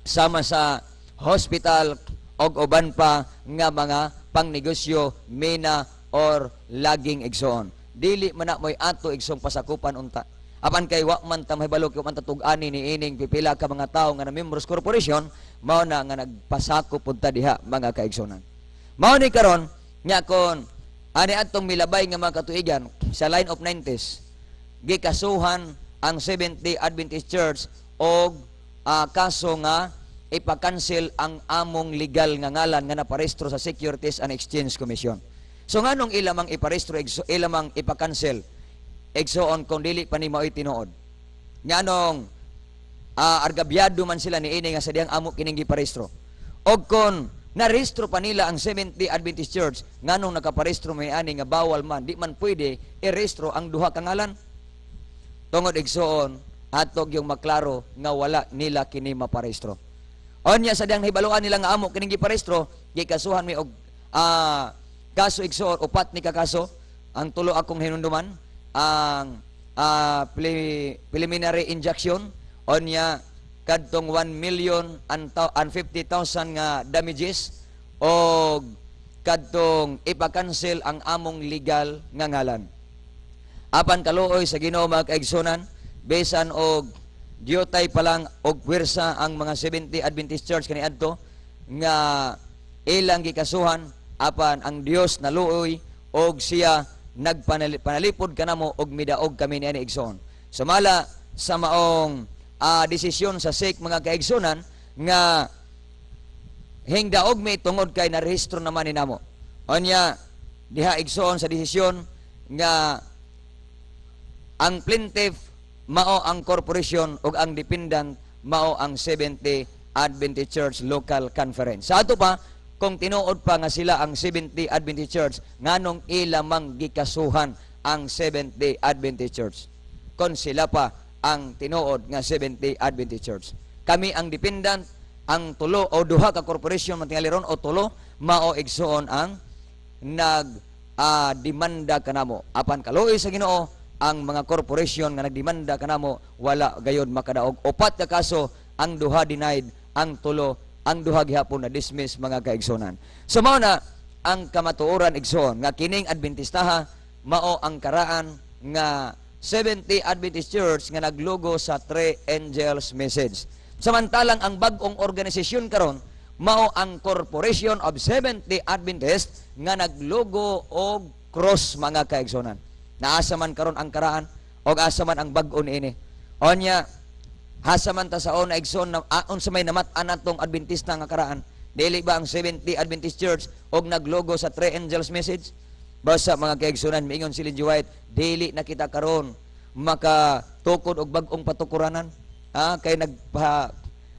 Speaker 1: sama sa hospital og uban pa nga mga pangnegosyo, mina or laging, igsoon. Dili man na mo'y ato, igsoong, pasakupan unta. Apan kay wa man ta mahibalo, kay wa man ta tug-ani ni ining pipila ka mga tawo nga na members corporation, mao na nga nagpasakop pud ta diha, mga kaigsunan. Mao ni karon nya kon ani atong milabay nga mga katuigan sa line of 90s, gikasuhan ang Seventh-day Adventist Church og kaso nga ipa-cancel ang among legal nga ngalan nga naparehistro sa Securities and Exchange Commission. So nganong ilamang iparehistro, ilamang ipa-cancel, igsoon, kung dili pa ni mao'y tinuod? Nganong argabyado man sila ni ini nga sa diyang amo kining giparehistro? Og kon narehistro pa nila ang Seventh-day Adventist Church, nganong nakaparehistro may ani nga bawal man, di man pwede irehistro ang duha ka ngalan? Tungod, igsoon, ato yung maklaro nga wala nila kini maparehistro. Onya sa diyang hibaluan nila nga amo kining giparehistro, gikasuhan mi og kaso, igsoon, upat ni kakaso. Ang tulo akong hinunduman, ang preliminary injunction, onya kadtong 1 million and 50,000 nga damages og kadtong ipa-cancel ang among legal nga ngalan. Apan kaluoy sa Ginoo, mga kaigsunan, bisan og diyotay pa lang og puwersa ang mga 70 Adventist Church kaniadto nga ilang gikasuhan, apan ang Dios naluoy og siya nagpanalipod kanamo og midaog kami niani, igsoon. Sumala sa maong desisyon sa SEC, mga kaigsunan, nga hingdaog mi tungod kay narehistro naman ni namo. Onya diha, igsoon, sa desisyon nga ang plaintiff mao ang corporation ug ang defendant mao ang Seventh-day Adventist Church Local Conference. Sa ato pa, kung tinuod pa nga sila ang Seventh-day Adventist Church, nganong ilamang gikasuhan ang Seventh-day Adventist Church kon sila pa ang tinuod nga Seventh-day Adventist Church? Kami ang defendant, ang tulo o duha ka corporation man tingali ron o tulo mao, igsoon, ang nag demanda kanamo. Apan kaluoy sa Ginoo, ang mga korporasyon nga nagdemanda kanamo wala gayon makadaog. Upat ka kaso, ang duha denied, ang tulo, ang duha gihapon na dismiss, mga kaigsunan. So mao na ang kamatuoran, igsoon, nga kining Adventistaha mao ang karaan nga Seventh-day Adventist Church nga naglogo sa Three Angels Message. Samantalang ang bag-ong organisasyon karon mao ang Corporation of Seventh-day Adventist nga naglogo og cross, mga kaigsunan. Naasa man karon ang karaan og asa man ang bag-o niini? Onya hasa man ta sa una, igsoon, na unsa may namat-an natong Adventista nga karaan? Dili ba ang Seventh-day Adventist Church og naglogo sa Three Angels Message? Basta, mga kaigsunan, miingon si Ellen G. White, dili na kita karon makatukod og bag-ong patukuranan. Kay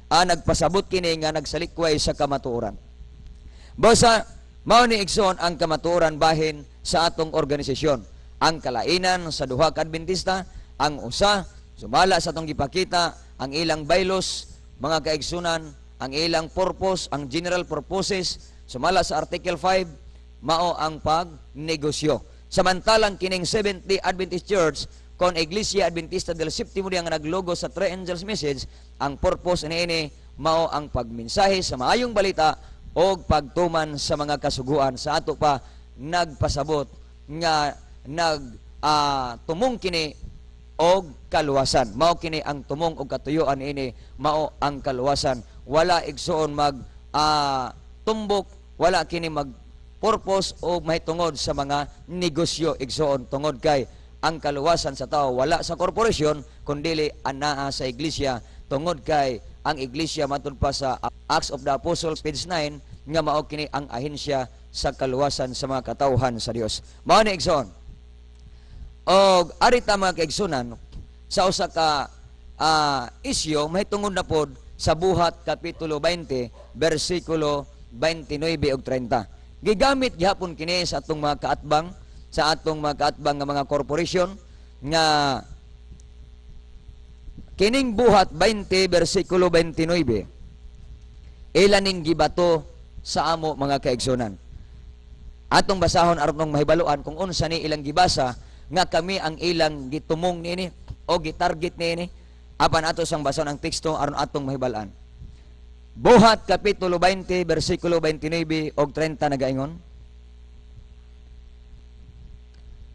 Speaker 1: nagpasabot kini nga nagsalikway sa kamatuoran. Basta mao ni, igsoon, ang kamatuoran bahin sa atong organisasyon. Ang kalainan sa duha ka Adventista, ang usa sumala sa atong gipakita ang ilang bylaws, mga kaigsunan, ang ilang purpose, ang general purposes sumala sa Article 5. mao ang pagnegosyo. Samantalang kining Seventh-day Adventist Church kon Iglesia Adventista del Séptimo Día nga naglogo sa Three Angels Message, ang purpose niini mao ang pagmensahe sa maayong balita o pagtuman sa mga kasuguan. Sa ato pa nagpasabot nga nag tumong kini og kaluwasan. Mao kini ang tumong og katuyuan ini, mao ang kaluwasan. Wala, igsuon, mag tumbok, wala kini mag purpose o mahitungod sa mga negosyo, igsuon, tungod kay ang kaluwasan sa tao wala sa korporasyon kundili anaa sa iglesia, tungod kay ang iglesia, matud pa sa Acts of the Apostles page 9, nga mao kini ang ahensya sa kaluwasan sa mga katawhan sa Dios. Mao ni, igsoon. Og arita, mga kaigsunan, sa usa ka isyu mahitungod na pod sa Buhat kapitulo 20 bersikulo 29 ug 30. Gigamit gihapon kini sa atong mga kaatbang, sa atong mga kaatbang nga mga korporasyon, nga kining Buhat 20 bersikulo 29 ila ning gibato sa amo, mga kaigsunan. Atong basahon aron nung mahibaluan kung unsa ni ilang gibasa nga kami ang ilang gitumong niini o gitarget niini. Apan ato sang basahon ang teksto aron atong mahibalaan. Buhat kapitulo 20 bersikulo 29 og 30 nagaingon: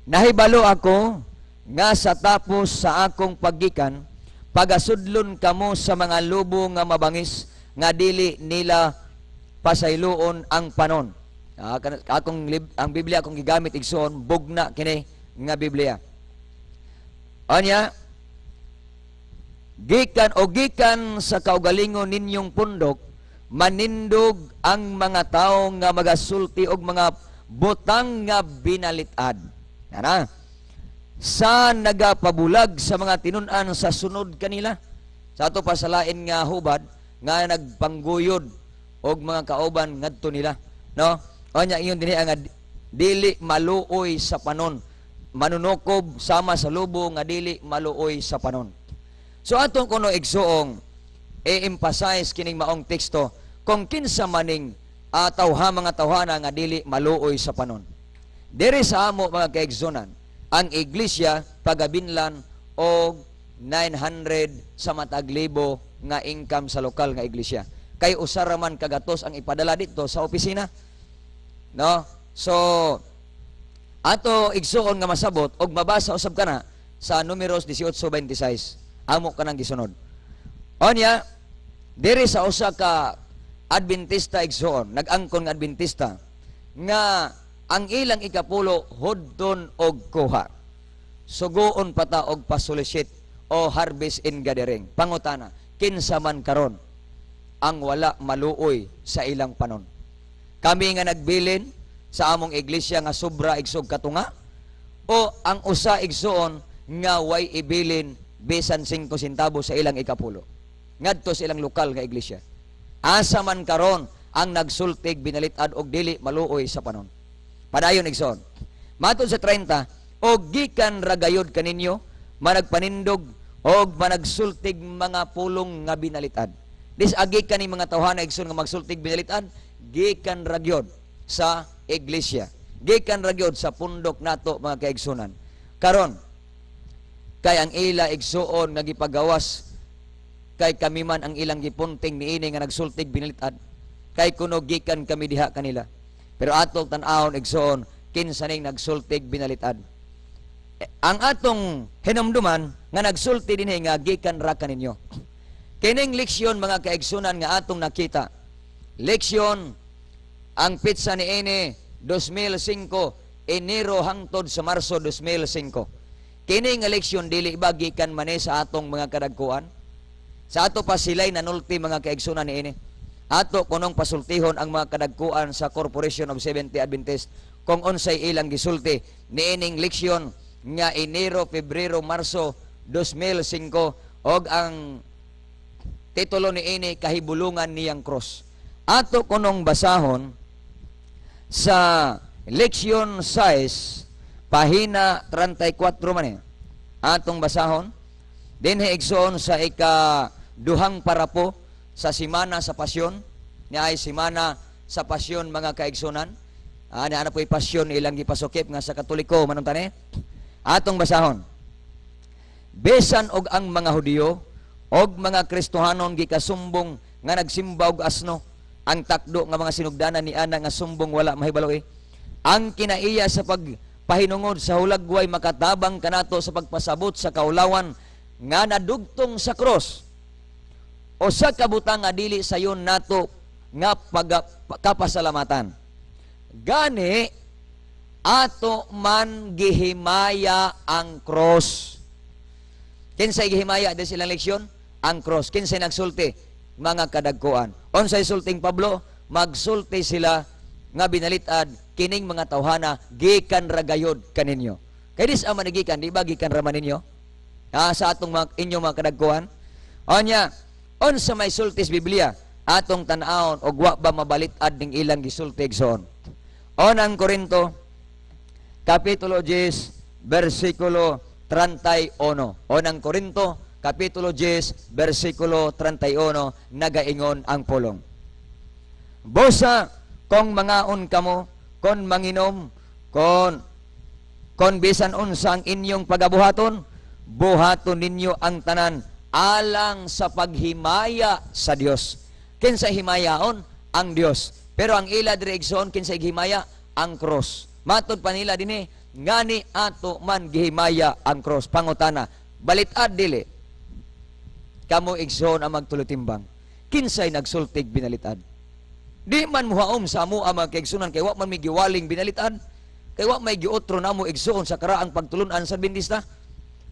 Speaker 1: "Nahibalo ako nga sa tapos sa akong paggikan, pagasudlon kamo sa mga lobo nga mabangis nga dili nila pasayloon ang panon." Ang Biblia akong gigamit, igsoon, bugna kini nga Biblia. Anya, "Gikan o gikan sa kaugalingon ninyong pundok, manindog ang mga tao nga magasulti og mga butang nga binalit-ad. Ana, sa nagapabulag sa mga tinun-an sa sunod kanila." Sa ato pa sa lain nga hubad nga nagpangguyod og mga kauban ngadto nila, no? Anya ingon dinhi nga dili maluoy sa panon, manunukob sama sa lobo nga dili maluoy sa panon. So atong kuno, igsuong, i-emphasize kining maong teksto kung kinsa maning tawha, mga tawhana nga dili maluoy sa panon. Diri sa amo, mga kaigsunan, ang iglesia pagabinlan og 900 sa matag libo nga income sa lokal nga iglesia. Kay usa ra man kagatos ang ipadala dito sa opisina. No? So ato, igsuon, nga masabot og mabasa usab kana sa Numeros 18:26. Amo kanang gisunod. Onya, diri sa usa ka Adventista, igsuon, nag-angkon nga Adventista nga ang ilang ikapulo hudton og kuha. Sugoon pa ta og pasolicit o harvest and gathering. Pangutana, kinsa man karon ang wala maluoy sa ilang panon? Kami nga nagbilin sa among iglesia nga sobra igsog katunga o ang usa, igsuon, nga way ibilin bisan 5 sentabo sa ilang ikapulo ngadto sa ilang lokal nga iglesia? Asa man karon ang nagsultig binalit-ad og dili maluoy sa panon? Padayon, igsoon. Matod sa 30, "Og gikan ragayod kaninyo managpanindog og managsultig mga pulong nga binalitad." Dis agi kani mga tawhana, igsoon, nga magsultig binalitad, gikan ragyod sa iglesia. Gikan ragyod sa pundok nato, mga kaigsunan. Karon, kay ang ila, igsuon, nga gipagawas kay kami man ang ilang gipunting niini nga nagsultig binalitad, kay kuno gikan kami diha kanila. Pero atong tan-awon, igsoon, kinsa ning nagsultig binalitad. Eh, ang atong hinumduman nga nagsulti dinhi nga gikan ra kaninyo. Kining leksyon, mga kaigsunan, nga atong nakita. Leksyon ang petsa niini 2005, Enero hangtod sa Marso 2005. Kini nga leksyon, dili ba gikan man ni sa atong mga kadagkuan? Sa ato pa sila'y nanulti, mga kaigsunan, niini. Ato kunong pasultihon ang mga kadagkuan sa Corporation of Seventh Adventist kung unsay ilang gisulti niining leksyon nga Enero, Pebrero, Marso 2005 og ang titulo niini "Kahibulungan Niyang Cross." Ato kunong basahon sa leksyon 6, pahina 34 man eh. Atong basahon dinhi, igsoon, sa ika duhang parapo sa simana sa pasyon ni ay simana sa pasyon, mga kaigsunan. Ah, naa na po'y pasyon ilang gipasukip nga sa Katoliko manong tani. Atong basahon. Bisan og ang mga Hudiyo og mga Kristohanon gikasumbong nga nagsimba og asno, ang takdo nga mga sinugdanan ni ana nga sumbong wala mahibalo eh. Ang kinaiya sa pagpahinungod sa hulagway makatabang kanato sa pagpasabot sa kaulawan nga nadugtong sa cross o sa kabutang nga dili sayon nato nga kapasalamatan. Gani ato man gihimaya ang cross. Kinsay gihimaya din silang leksyon? Ang cross. Kinsay nagsulti? Mga kadagkuan. Unsay sulting Pablo? Magsulti sila nga binalitad kining mga tawhana gikan ra gayod kaninyo. Kay dis ama gikan, di ba gikan ra man ninyo? Ah, sa atong mga, inyong mga kadagkuan. Onya, unsa may sulti sa Biblia? Atong tan-awon og wa ba mabalit-ad ning ilang gisulti, igsoon. Unang Korinto kapitulo 10 bersikulo 31. Unang Korinto kapitulo 10 bersikulo 31, nagaingon ang pulong. Busa kung mangaon kamo, kon manginom, kon bisan unsa ang inyong pagabuhaton, buhaton ninyo ang tanan alang sa paghimaya sa Dios. Kinsa himayaon? Ang Dios. Pero ang ila diri, igsoon, kinsa himaya? Ang cross. Matod pa nila dinhi, ngani ato man gihimaya ang cross. Pangutana, balit-ad dili? Kamo, igsoon, ang magtulutimbang. Kinsay nagsultig binalitad? Di man muhaom sa amo ang mga kaigsunan kay wa man may giwaling binalitad. Kay wa may giotro namo, igsoon, sa karaang pagtulunan sa Adventista.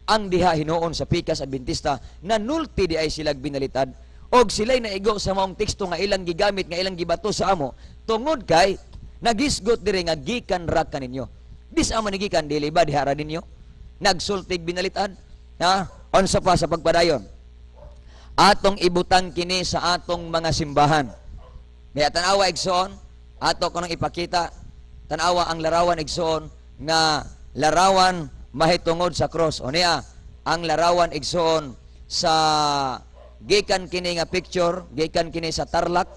Speaker 1: Ang diha hinuon sa pikas Adventista nanulti di ay silag binalitad og sila'y naigo sa maong teksto nga ilang gigamit, nga ilang gibato sa amo, tungod kay nagisgot diri nga gikan ra kaninyo. Dis ama ni gikan, dili ba diha ra ninyo nagsultig binalitad? Ha, unsa pa sa pagpadayon? Atong ibutang kini sa atong mga simbahan. May tanawa, igsoon, ato kunong ipakita. Tanawa ang larawan, igsoon, nga larawan mahitungod sa cross. O niya, ang larawan, igsoon, sa gikan kini nga picture, gikan kini sa Tarlac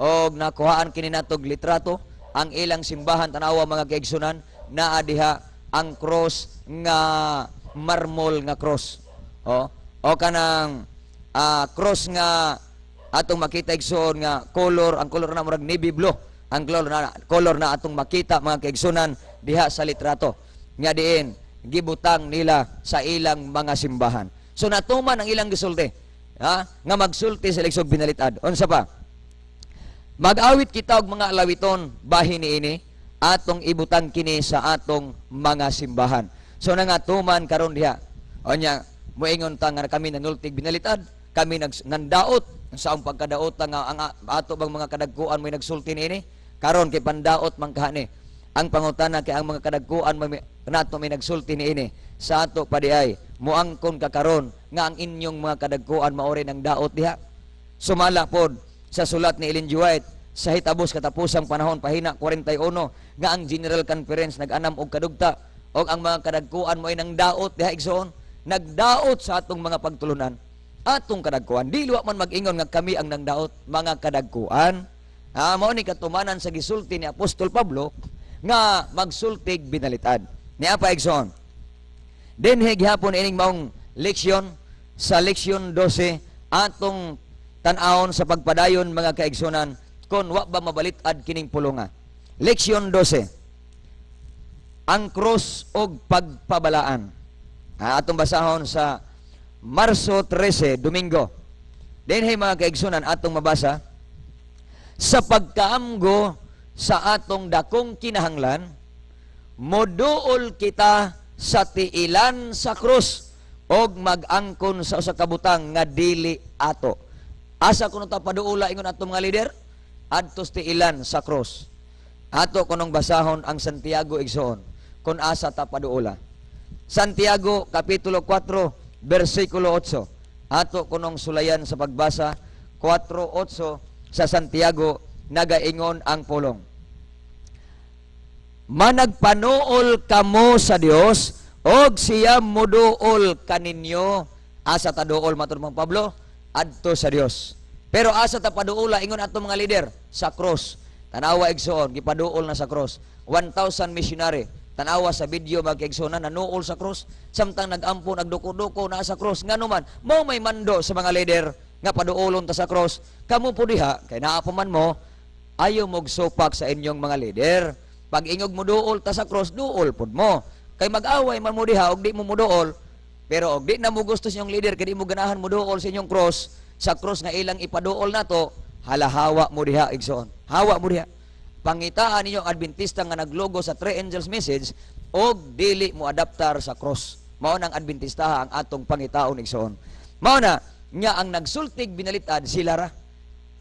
Speaker 1: og nakuhaan kini natog litrato ang ilang simbahan. Tanawa, mga kaigsunan, naa diha ang cross nga marmol nga cross. O, o kanang cross nga atong makita, igsoon, nga color, ang color na murag navy blue ang color na atong makita, mga kaigsunan, diha sa litrato nga diin gibutang nila sa ilang mga simbahan. So natuman ang ilang gisulti, ha, nga magsulti sa ligsog binalitad. Unsa pa? Mag-awit kita og mga alawiton bahin niini, atong ibutang kini sa atong mga simbahan. So nangatuman karon diha. Onya moingon ta nga kami nanultig binalitad, kami nandaot sa ang pagkadaot nga ang ato bang mga kadagkuan mo'y nagsulti niini karon kay pandaot man kahani. Ang pangutana, kay ang mga kadagkuan may nato may nagsulti niini sa ato pa di ay muangkon ka karon nga ang inyong mga kadagkuan mao rin ang daot diha? Sumala pod sa sulat ni Ellen G. White sa Hitabos Katapusang Panahon, pahina 41, nga ang General Conference nag-anam og kadugta og ang mga kadagkuan mo ay nang daot diha, igsoon, nagdaot sa atong mga pagtulunan, atong kadagkuan. Dili wa man mag-ingon nga kami ang nangdaot, mga kadagkuan. Ah, mao ni katumanan sa gisulti ni Apostol Pablo nga magsultig binalitad. Niya pa, igsoon, dinhi gihapon ining maong leksyon, sa leksyon 12, atong tan-awon sa pagpadayon, mga kaigsunan, kon wa ba mabalit-ad kining pulunga. Leksyon 12. Ang krus og pagpabalaan. Ah, atong basahon sa Marso 13, Domingo. Dinhi, mga kaigsunan, atong mabasa sa pagkaamgo sa atong dakong kinahanglan, moduol kita sa tiilan sa krus og mag-angkon sa usa ka butang nga dili ato. Asa kuno ta paduula ingon atong mga lider? Adto sa tiilan sa krus. Ato kunong basahon ang Santiago, igsoon, kung asa ta paduula. Santiago kapitulo 4 bersikulo 8. Ato kunong sulayan sa pagbasa 4:8 sa Santiago, nagaingon ang pulong. Managpanuol kamo sa Dios og siya moduol kaninyo. Asa ta duol matud Mang Pablo? Adto sa Dios. Pero asa ta paduula ingon ato mga lider? Sa cross. Tanawa, igsoon, gipaduol na sa cross. 1,000 missionary. Tanawa sa video, mga kaigsuonan, nanuol sa cross. Samtang nagampo, nagduko-duko na sa cross. Nga naman, mao may mando sa mga leader nga paduolon ta sa cross. Kamo po diha, kay naa pa man mo, ayaw mo supak sa inyong mga leader. Pag ingog mo duol ta sa cross, duol pud mo. Kay mag-away man mo diha og di mo moduol. Pero og di na mo gusto sa inyong leader, kay di mo ganahan mo duol sa inyong cross, sa cross nga ilang ipaduol nato, halahawa mo diha, igsoon. Hawa mo diha. Pangitaan ninyo ang Adventista nga naglogo sa Three Angels Message og dili mo adaptar sa cross. Mao nang Adventista ang atong pangitaon, igsoon. Mao na nga ang nagsultig binalitad sila ra.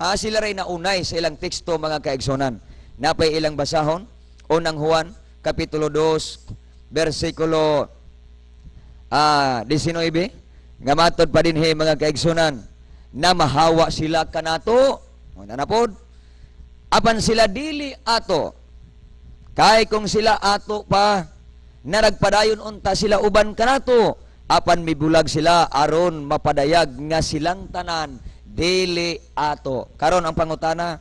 Speaker 1: Ah, sila ray naunay sa ilang teksto, mga kaigsonan. Napay ilang basahon, Unang Juan kapitulo 2 bersikulo 19 nga matod pa dinhi, mga kaigsonan, na mahawa sila kanato. O na pod. Apan sila dili ato. Kay kung sila ato pa, na nagpadayon unta sila uban kanato, apan mibulag sila aron mapadayag nga silang tanan dili ato. Karon ang pangutana,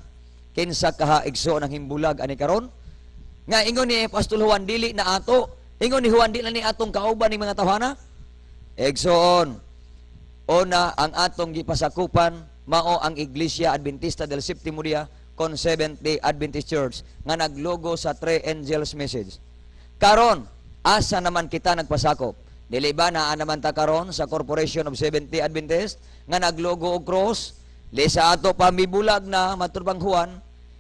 Speaker 1: kinsa kaha, igsoon, ang himbulag ani karon? Nga ingon ni Apostol Juan dili na ato, ingon ni Juan dili na ni atong kauban ni mga tawhana. Igsoon, una, ang atong gipasakupan mao ang Iglesia Adventista del Septimo Dia con Seventh-day Adventist Church nga naglogo sa Three Angels Message. Karon, asa naman kita nagpasakop? Dili ba naa naman ta karon sa Corporation of Seventh-day Adventist nga naglogo og cross? Di sa ato pa mibulag na matud bang Juan,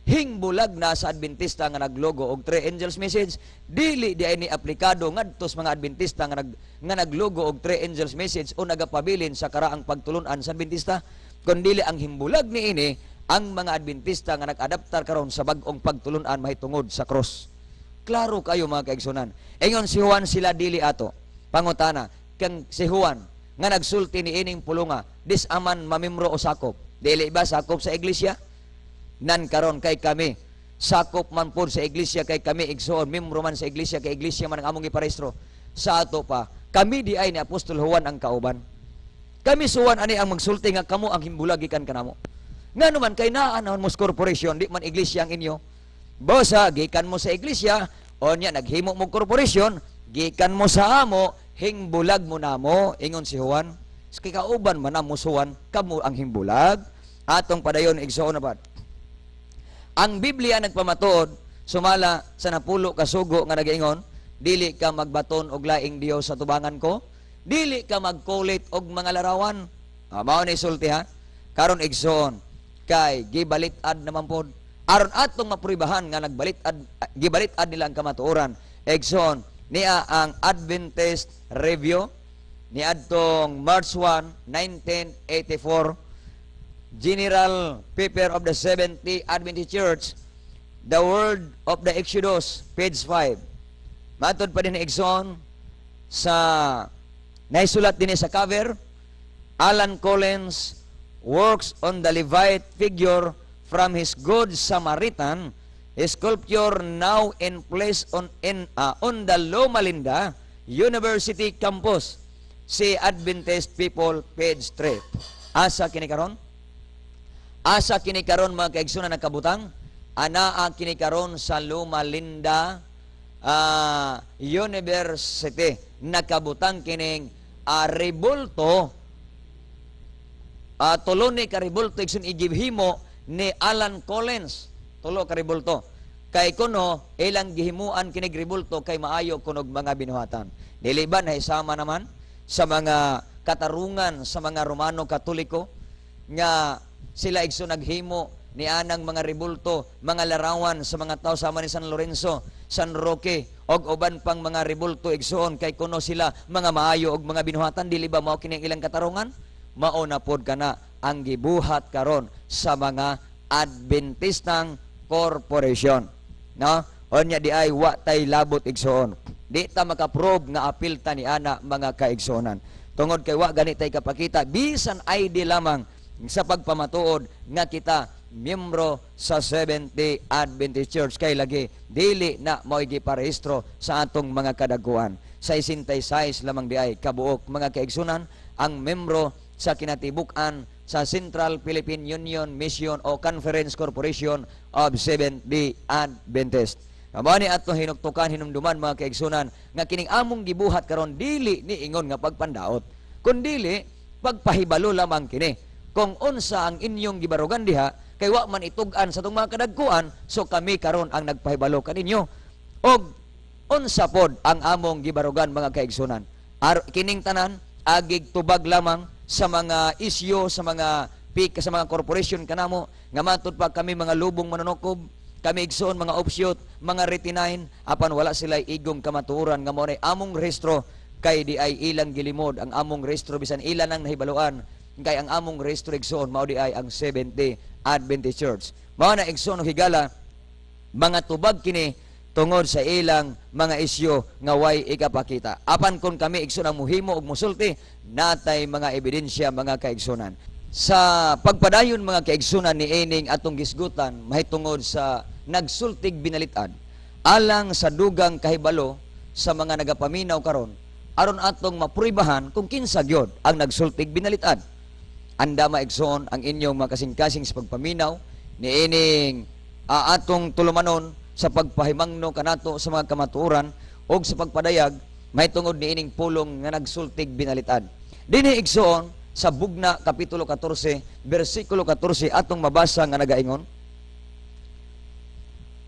Speaker 1: hingbulag na sa Adventista nga naglogo og Three Angels Message. Dili di ay ni aplikado ngadto sa mga Adventista nga naglogo og Three Angels Message o nagapabilin sa karaang pagtulunan sa Adventista, kundili ang himbulag niini ang mga Adventista nga nag-adaptar karon sa bag-ong pagtulunan mahitungod sa cross. Klaro kayo, mga kaigsunan. Ingon si Juan, sila dili ato. Pangutana, kang si Juan nga nagsulti ni ining pulunga, dis-a man mamimro o sakop? Dili ba sakop sa iglesia? Nan karon kay kami sakop man pod sa iglesia, kay kami, igsoon, membro man sa iglesia, kay iglesia man ang among giparehistro. Sa ato pa, kami di ay ni Apostol Juan ang kauban. Kami si Juan ani ang magsulti nga kamo ang himbulag gikan kanamo. Ngano man? Kay naa naman mo sa corporation, di man iglesia ang inyo. Bosa gikan mo sa iglesia, o nya naghimo mo corporation, gikan mo sa amo, hingbulag mo namo, ingon si Juan. Kay kauban man namo si Juan, kamo ang himbulag. Atong padayon, igsoon na ba? Ang Biblia nagpamatuod sumala sa 10 ka sugo nga nagaingon, "Dili ka magbaton og laing Dios sa tubangan ko, dili ka magkulit og mga larawan." Ah, mao ni sulti ha. Karon, igsoon, kay gibalit-ad naman pod. Aron atong mapruibahan nga nagbalit-ad, gibalit-ad nila ang kamatuoran. Igsoon, niya ang Adventist Review ni adtong March 1, 1984, General Paper of the Seventh-day Adventist Church, The Word of the Exodus, page 5. Matod pa din ni igsoon sa naisulat din sa cover, Alan Collins works on the Levite figure from his Good Samaritan sculpture now in place on the Loma Linda University campus. Si Adventist People, page 3. Asa kini karon? Asa kini karon, mga kaigsunan, nagkabutang? Anaa kini karon sa Loma Linda University. Nakabutang kining rebulto, tulo ni ka rebulto, igsoon, igihimo ni Alan Collins. Tulo ka rebulto. Kay kuno ilang gihimuan kinig rebulto kay maayo kunog mga binuhatan. Dili ba nahisama naman sa mga katarungan sa mga Romano Katoliko nga sila, igsoon, naghimo ni anang mga rebulto, mga larawan sa mga tao sama ni San Lorenzo, San Roque og uban pang mga rebulto, igsoon, kay kuno sila mga maayo og mga binuhatan? Dili ba mao kini ang ilang katarungan? Mao na pod kana ang gibuhat karon sa mga Adventistang corporation, no? Onya di ay wa tay labot, igsoon. Di ta makaprove nga apil ta ni ana, mga kaigsuonan, tungod kay wa gani tay kapakita bisan ID lamang sa pagpamatuod nga kita miyembro sa Seventh-day Adventist Church, kay lagi dili na mo'y giparehistro sa atong mga kadaguan. 66 lamang di ay kabuok, mga kaigsunan, ang membro sa kinatibuk-an. sa Central Philippine Union Mission o Conference Corporation of Seventh-day Adventist. Mao ni ato hinuktukan, hinumduman, mga kaigsunan, nga kining among gibuhat karon dili ni ingon nga pagpandaot, kundili pagpahibalo lamang kini kung unsa ang inyong gibarugan diha, kay wa man itug-an sa atong mga kadagkuan. So kami karon ang nagpahibalo kaninyo og unsa pod ang among gibarugan, mga kaigsunan. Kining tanan agig tubag lamang sa mga isyu, sa mga pik, sa mga corporation kanamo nga matud pa kami mga lubong manunukob. Kami, igsoon, mga offshoot, mga retinine, apan wala sila igong kamatuoran nga mao nay among rehistro, kay di ay ilang gilimod ang among rehistro bisan ilan ang nahibaluan, kay ang among rehistro, igsoon, mao di ay ang Seventh-day Adventist Church. Mao na, igsoon og higala, mga tubag kini tungod sa ilang mga isyu nga way ikapakita. Apan kung kami, igsoon, ang muhimo og musulti, natay mga ebidensya, mga kaigsunan. Sa pagpadayon, mga kaigsunan, ni ining atong gisgutan mahitungod sa nagsultig binalitad, alang sa dugang kahibalo sa mga nagapaminaw karon, aron atong mapruibahan kung kinsa gyud ang nagsultig binalitad. Andama, igsoon, ang inyong mga kasing-kasing sa pagpaminaw ni ining atong tulumanon sa pagpahimangno kanato sa mga kamatuoran og sa pagpadayag mahitungod ni ining pulong nga nagsultig binalitad. Dinhi, igsoon, sa Bugna kapitulo 14 bersikulo 14, atong mabasa nga nagaingon,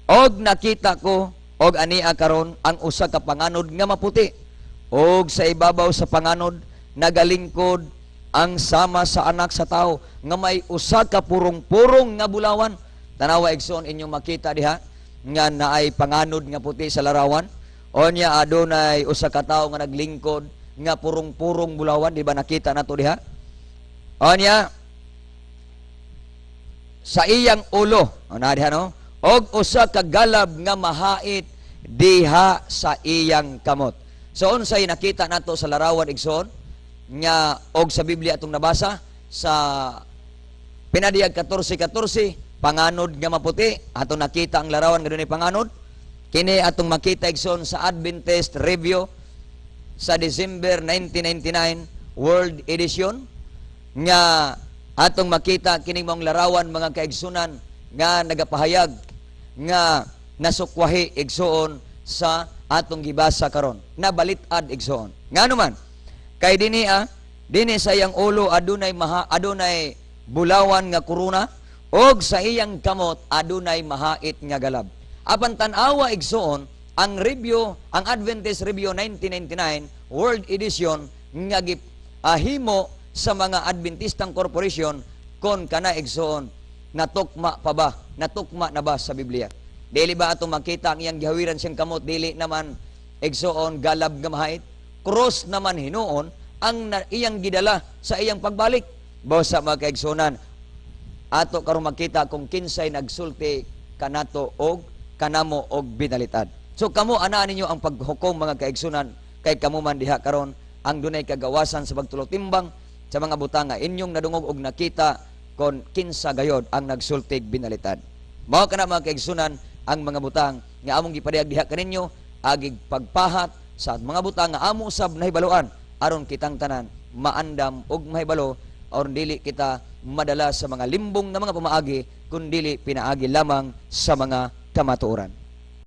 Speaker 1: "Og nakita ko og ania karon ang usa ka panganod nga maputi, og sa ibabaw sa panganod nagalingkod ang sama sa anak sa tao nga may usa ka purong-purong nga bulawan." Tanawa, igsoon, inyong makita diha nga naay panganod nga puti sa larawan. Onya adunay usa ka tawo nga naglingkod nga purong-purong bulawan, di ba nakita nato diha? Onya sa iyang ulo, o na diha, no? Og usa ka galab nga mahait diha sa iyang kamot. So unsay nakita nato sa larawan, igsoon, nga og sa Biblia atong nabasa sa Pinadiyag 14:14, panganod nga maputi, atong nakita ang larawan nga dunay panganod. Kini atong makita, igsoon, sa Adventist Review sa December 1999 World Edition, nga atong makita kining maong larawan, mga kaigsunan, nga nagapahayag nga nasukwahi, igsoon, sa atong gibasa karon, nabalit-ad, igsoon. Ngano man? Kay dinhi dinhi sa iyang ulo adunay adunay bulawan nga korona og sa iyang kamot adunay mahait nga galab. Apan tan-awa, igsoon, ang review, ang Adventist Review 1999 World Edition nga himo sa mga Adventistang Corporation, kon kana, igsoon, natukma pa ba, natukma na ba sa Biblia? Dili ba atong makita ang iyang gihawiran siyang kamot, dili naman, igsoon, galab nga mahait? Cross naman hinuon ang iyang gidala sa iyang pagbalik. Basta, mga kaigsunan, ato karon makita kung kinsay nagsulti kanato og kanamo og binalitad. So kamo ana ninyo ang paghukom, mga kaigsunan, kay kamo man diha karon ang dunay kagawasan sa pagtulok-timbang sa mga butang nga inyong nadungog og nakita kon kinsa gayod ang nagsultig binalitad. Mao kana, mga kaigsunan, ang mga butang nga among gipadayag diha kaninyo agig pagpahat sa mga butang nga amo usab nahibaluan, aron kitang tanan maandam og mahibalo, aron dili kita madala sa mga limbong nga mga pamaagi, kun dili pinaagi lamang sa mga kamatuoran.